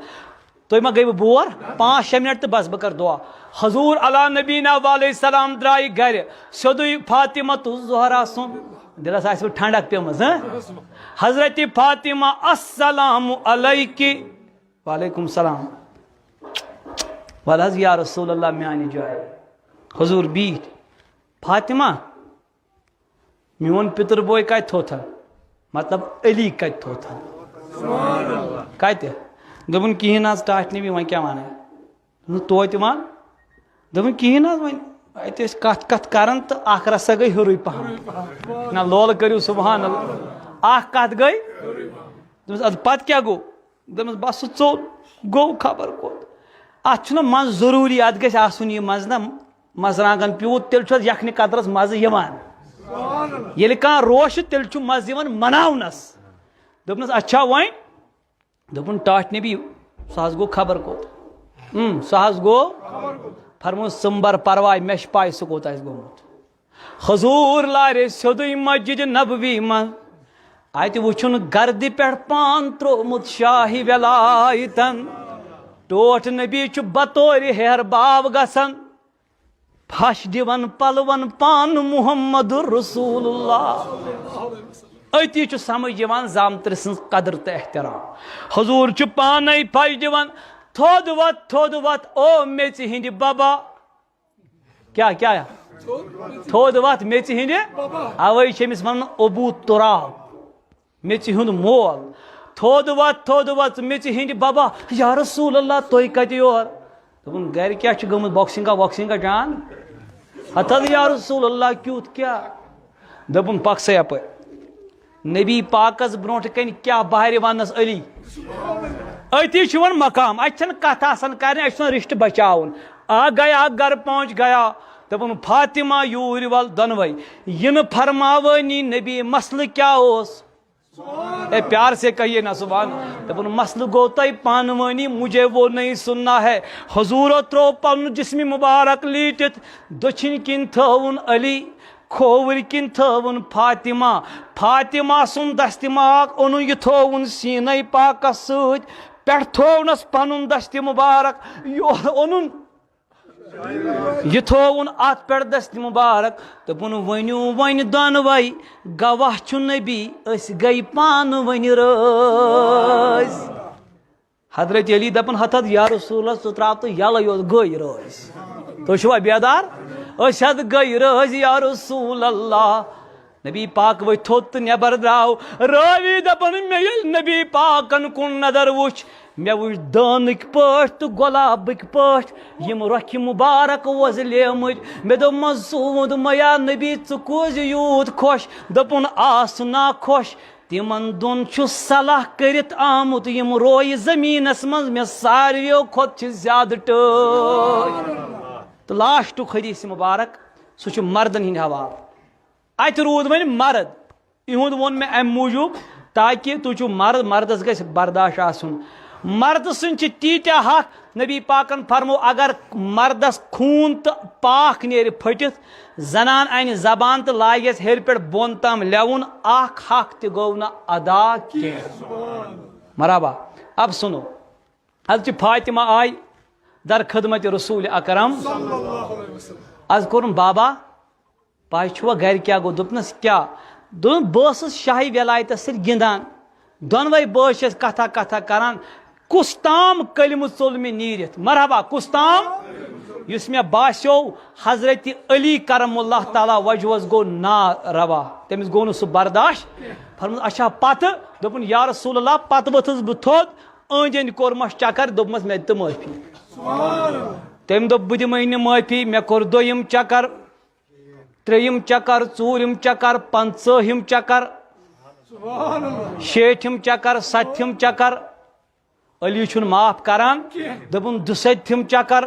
تُہۍ ما گٔیوٕ بور؟ پانٛژھ شےٚ منٹ تہٕ بس، بہٕ کَرٕ دُعا۔ حضور علی نبینا و علیہ السلام درٛایہِ گَرِ، سیوٚدُے فاطمہ الزہرا سُنٛد۔ دِلَس آسِوٕ ٹھنڈک پیمٕژ، ہہ؟ حضرت فاطمہ، السلام علیکِ۔ وعلیکم السلام۔ وَلہٕ حظ یا رسول اللہ، میانہِ جایہِ۔ حضور بیٖٹھۍ۔ فاطمہ، میون پِتُر بوے کَتہِ تھوٚتھ؟ مطلب، علی کَتہِ تھوٚتھ؟ کَتہِ؟ دوٚپُن، "کِہیٖنۍ نہٕ حظ، ٹاٹھۍ نبی، وۄنۍ کیٛاہ وَنَے؟" دوٚپُن، "توتہِ وَن۔" دوٚپُن، "کِہیٖنۍ نہٕ حظ، وۄنۍ۔" اتہِ ٲسۍ کتھ کتھ کران تہٕ اکھ رژھا گٔے ہیوٚرُے پہم۔ نہ، لولہٕ کٔرِو سبحان اللہ۔ اکھ کتھ گٔے۔ دوٚپمس، ادٕ پتہٕ کیٛاہ گوٚو؟ دوٚپمس، بس سُہ ژوٚل، گوٚو خبر کوٚت۔ اتھ چھُنہ منٛز ضروٗری، اتھ گژھِ آسُن یہِ منٛز نہ مرژٕوانٛگن پیوٗت، تیٚلہِ چھُ اتھ یکھنہِ قطرس مزٕ یِوان۔ ییٚلہِ کانٛہہ روش چھُ، تیٚلہِ چھُ مزٕ یِوان مناونس۔ دوٚپنس، اچھا وۄنۍ؟ دوٚپُن، ٹاٹھۍ نبی، سُہ حظ گوٚو خبر کوٚت۔ اۭں، سُہ حظ گوٚو۔ فرمووُن، ژٕ مہٕ بر پرواے، مےٚ چھِ پاے سُہ کوٚت آسہِ گوٚمُت۔ حضور لارے سیوٚدُے مسجد نبوی منٛز۔ اتہِ وُچھُن گردِ پٮ۪ٹھ پان تروومُت شاہہِ ولایتن۔ ٹوٹھ نبی چھُ بطورِ ہیہر باو گژھان۔ پھش دِوان پلون پان محمد رسول اللہ۔ أتی چھُ سمجھ یِوان زامتٕرۍ سٕنٛز قدر تہٕ احترام۔ حضور چھُ پانے پھش دِوان، تھوٚد وۄتھ، تھوٚد وۄتھ، او میٚژِ ہٕنٛدِ ببا۔ کیٛاہ، کیٛاہ؟ تھوٚد وۄتھ میٚژِ ہٕنٛدِ۔ اوے چھِ أمِس ونان ابو تراب۔ میٚژِ ہُنٛد مول۔ تھوٚد وۄتھ، تھوٚد وۄتھ، میٚژِ ہٕنٛدِ ببا، یا رسول اللہ، تُہۍ کتہِ یور؟ دوٚپُن، گرِ کیٛاہ چھُ گٔمٕژ، بۄکسِنٛگا وۄکسِنٛگا جان؟ ہتہٕ حظ یا رسول اللہ، کیُتھ کیٛاہ؟ دوٚپُن، پکھ سا یپٲرۍ۔ نبی پاکس برونٛٹھ کنہِ کیٛاہ بہرِ وننس علی؟ أتی چھُ وۄنۍ مقام، اتہِ چھنہٕ کتھ آسان کرٕنۍ، اتہِ چھُ آسان رشتہٕ بچاوُن۔ آ گیا، گھر پہنچ گیا۔ دوٚپُن، فاطمہ یوٗرۍ ول دۄنوے۔ یِنہٕ فرماوٲنی نبی، مسلہٕ کیٛاہ اوس؟ اے پیار سے کہیے نا سبحان۔ دپُن، مسلہٕ گوٚو تۄہہِ پانہٕ وٲنی، مجھے وہ نہیں سننا ہے۔ حضورو ترٛوو پنُن جسمِ مبارک لیٖٹِتھ، دٔچھِنۍ کِنۍ تھٲوُن علی، کھووٕرۍ کِنۍ تھٲوُن فاطمہ۔ فاطمہ سُنٛد دستِ ماک اوٚنُن، یہِ تھووُن سیٖنے پاکس سۭتۍ، پٮ۪ٹھ تھوونس پنُن دستِ مبارک، یورٕ اوٚنُن۔ یہِ تھووُن اتھ پٮ۪ٹھ دستِ مبارک، دوٚپُن، ؤنِو وۄنۍ دۄنوَے، گواہ چھُ نبی، أسۍ گٔے پانہٕ ؤنۍ رٲزۍ۔ حضرت علی دپان، ہتھ ہتھ یا رسول اللہ، ژٕ ترٛاو تہٕ یلہٕ یوت، گٔے رٲزۍ۔ تُہۍ چھِوا بیدار؟ أسۍ حظ گٔے رٲزۍ یا رسول اللہ۔ نبی پاک ؤتھۍ تھوٚد تہٕ نٮ۪بر درٛاو۔ رٲوی دپان، مےٚ ییٚلہِ نبی پاکن کُن نظر وُچھ، مےٚ وُچھ دٲنٕکۍ پٲٹھۍ تہٕ گۄلابٕکۍ پٲٹھۍ یِم رۄکھِ مُبارک وۄزلیمٕتۍ۔ مےٚ دوٚپ، مسعود، میا نبی، ژٕ کُس یوٗت خۄش؟ دوٚپُن، آس نا خۄش، تِمن دۄن چھُ صلاح کٔرِتھ آمُت، یِم رویہِ زٔمیٖنس منٛز مےٚ ساروِیو کھۄتہٕ چھِ زیادٕ ٹٲٹھۍ۔ تہٕ لاسٹُک حدیث مُبارک، سُہ چھُ مردن ہٕنٛدِ حوالہٕ۔ اتہِ روٗد وۄنۍ مرد، یِہُنٛد ووٚن مےٚ امہِ موٗجوٗب تاکہِ تُہۍ چھِو مرد، مردس گژھِ برداش آسُن۔ مردٕ سٕنٛدۍ چھِ تیٖتیٛاہ حق، نبی پاکن فرموو، اگر مردس خوٗن تہٕ پاکھ نیرِ پھٔٹِتھ، زنان انہِ زبان تہٕ لاگٮ۪س ہیٚرِ پٮ۪ٹھ بۄن تام لٮ۪وُن، اکھ حق تہِ گوٚو نہٕ ادا کینٛہہ۔ مرحبا۔ اب سنو، حضرت فاطمہ آیہِ در خدمت رسول اکرم۔ از کوٚرُن بابا، پاے چھُوا گرِ کیٛاہ گوٚو؟ دوٚپنَس، کیٛاہ؟ دوٚپُن، بہٕ ٲسٕس شاہہِ ولایتَس سۭتۍ گِنٛدان۔ دۄنوَے بٲژ چھِ أسۍ کَتھا کَتھا کَران۔ کُس تام کلمہٕ ژوٚل مےٚ نیٖرِتھ۔ مرحبا، کُس تام؟ یُس مےٚ باسیو حضرت علی کرم اللہ تعالیٰ وجہَس گوٚو ناروا۔ تٔمِس گوٚو نہٕ سُہ برداش۔ فرمووُن، اچھا، پَتہٕ؟ دوٚپُن، یا رسول اللہ، پَتہٕ ؤتھٕس بہٕ تھوٚد، أنٛدۍ أنٛدۍ کوٚرمَس چکر، دوٚپمَس، مےٚ دِ تہٕ معٲفی۔ تٔمۍ دوٚپ، بہٕ دِمَے نہٕ معٲفی۔ مےٚ کوٚر دوٚیِم چکر۔ ترٛیٚیِم چکر، ژوٗرِم چکر، پنٛژٲہِم چکر، شیٹھِم چکر، ستتھِم چکر۔ علی چھُنہٕ معاف کران۔ دوٚپُن، دُسَتتھِم چکر۔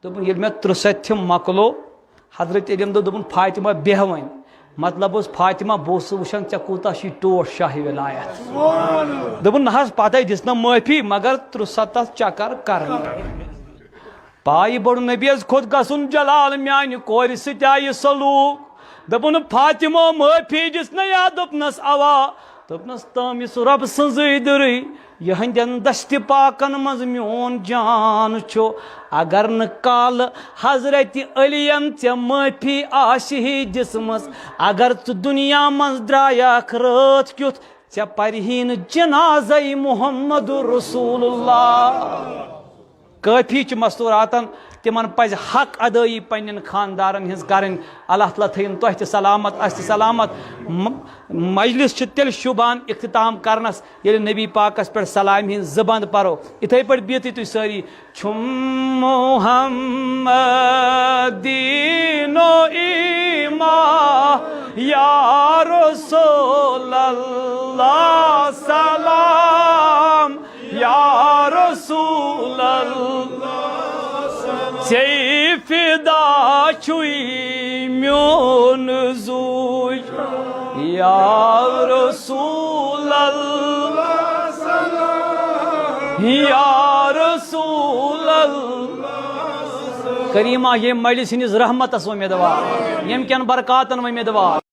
دوٚپُن، ییٚلہِ مےٚ ترُسَتتھِم مۄکلو، حضرت علیَن دوٚپ، دوٚپُن، فاطمہ، بیٚہہ وۄنۍ۔ مطلب اوس، فاطمہ، بہٕ اوسُس وٕچھان، ژےٚ کوٗتاہ چھُے ٹوٹھ شاہِ ولایت۔ دوٚپُن، نہ حظ، پتہٕ دِژ نہ معٲفی، مگر ترُسَتتھ چکر کرنہٕ۔ پایہِ بوٚڑ نبی یَس کھوٚت گژھُن جلال، میانہِ کورِ سۭتۍ آیہِ سلوٗک۔ دوٚپُن، فاطمہ، معٲفی دِژ نہ یا؟ دوٚپنَس، اوا۔ دوٚپنَس، تٔمِس رۄب سٕنٛزٕے دٕرٕے، یِہنٛدٮ۪ن دستِ پاکن منٛز میون جان چھُ۔ اگر نہٕ کالہٕ حضرت علیَن ژےٚ معٲفی آسہِ ہے دِژمٕژ، اگر ژٕ دُنیا منٛز درٛایکھ رٲتھ کیُتھ، ژےٚ پرِہی نہٕ جنازے محمد رسول اللہ۔ کٲفی چھِ مستوراتن، تِمن پزِ حق ادٲیی پننٮ۪ن خاندارن ہٕنٛز کرٕنۍ۔ اللہ تعالیٰ تھٲیِن تۄہہِ تہِ سلامت، اسہِ تہِ سلامت۔ م-، مجلس چھُ تیٚلہِ شوٗبان اختتام کرنس، ییٚلہِ نبی پاکس پٮ۪ٹھ سلامہِ ہٕنٛز زٕ بند پرو۔ یِتھے پٲٹھۍ بِہتٕے تُہۍ سٲری، چھُم محمدی اللہ سلام یا رسول اللہ، ژے فدا چھُے میون زوٗ۔ یا رسول اللہ، یا رسول اللہ۔ کریمہ ییٚمہِ مجلس ہٕنٛدِس رحمتس امیدوار، ییٚمہِ کٮ۪ن برکاتن امیدوار۔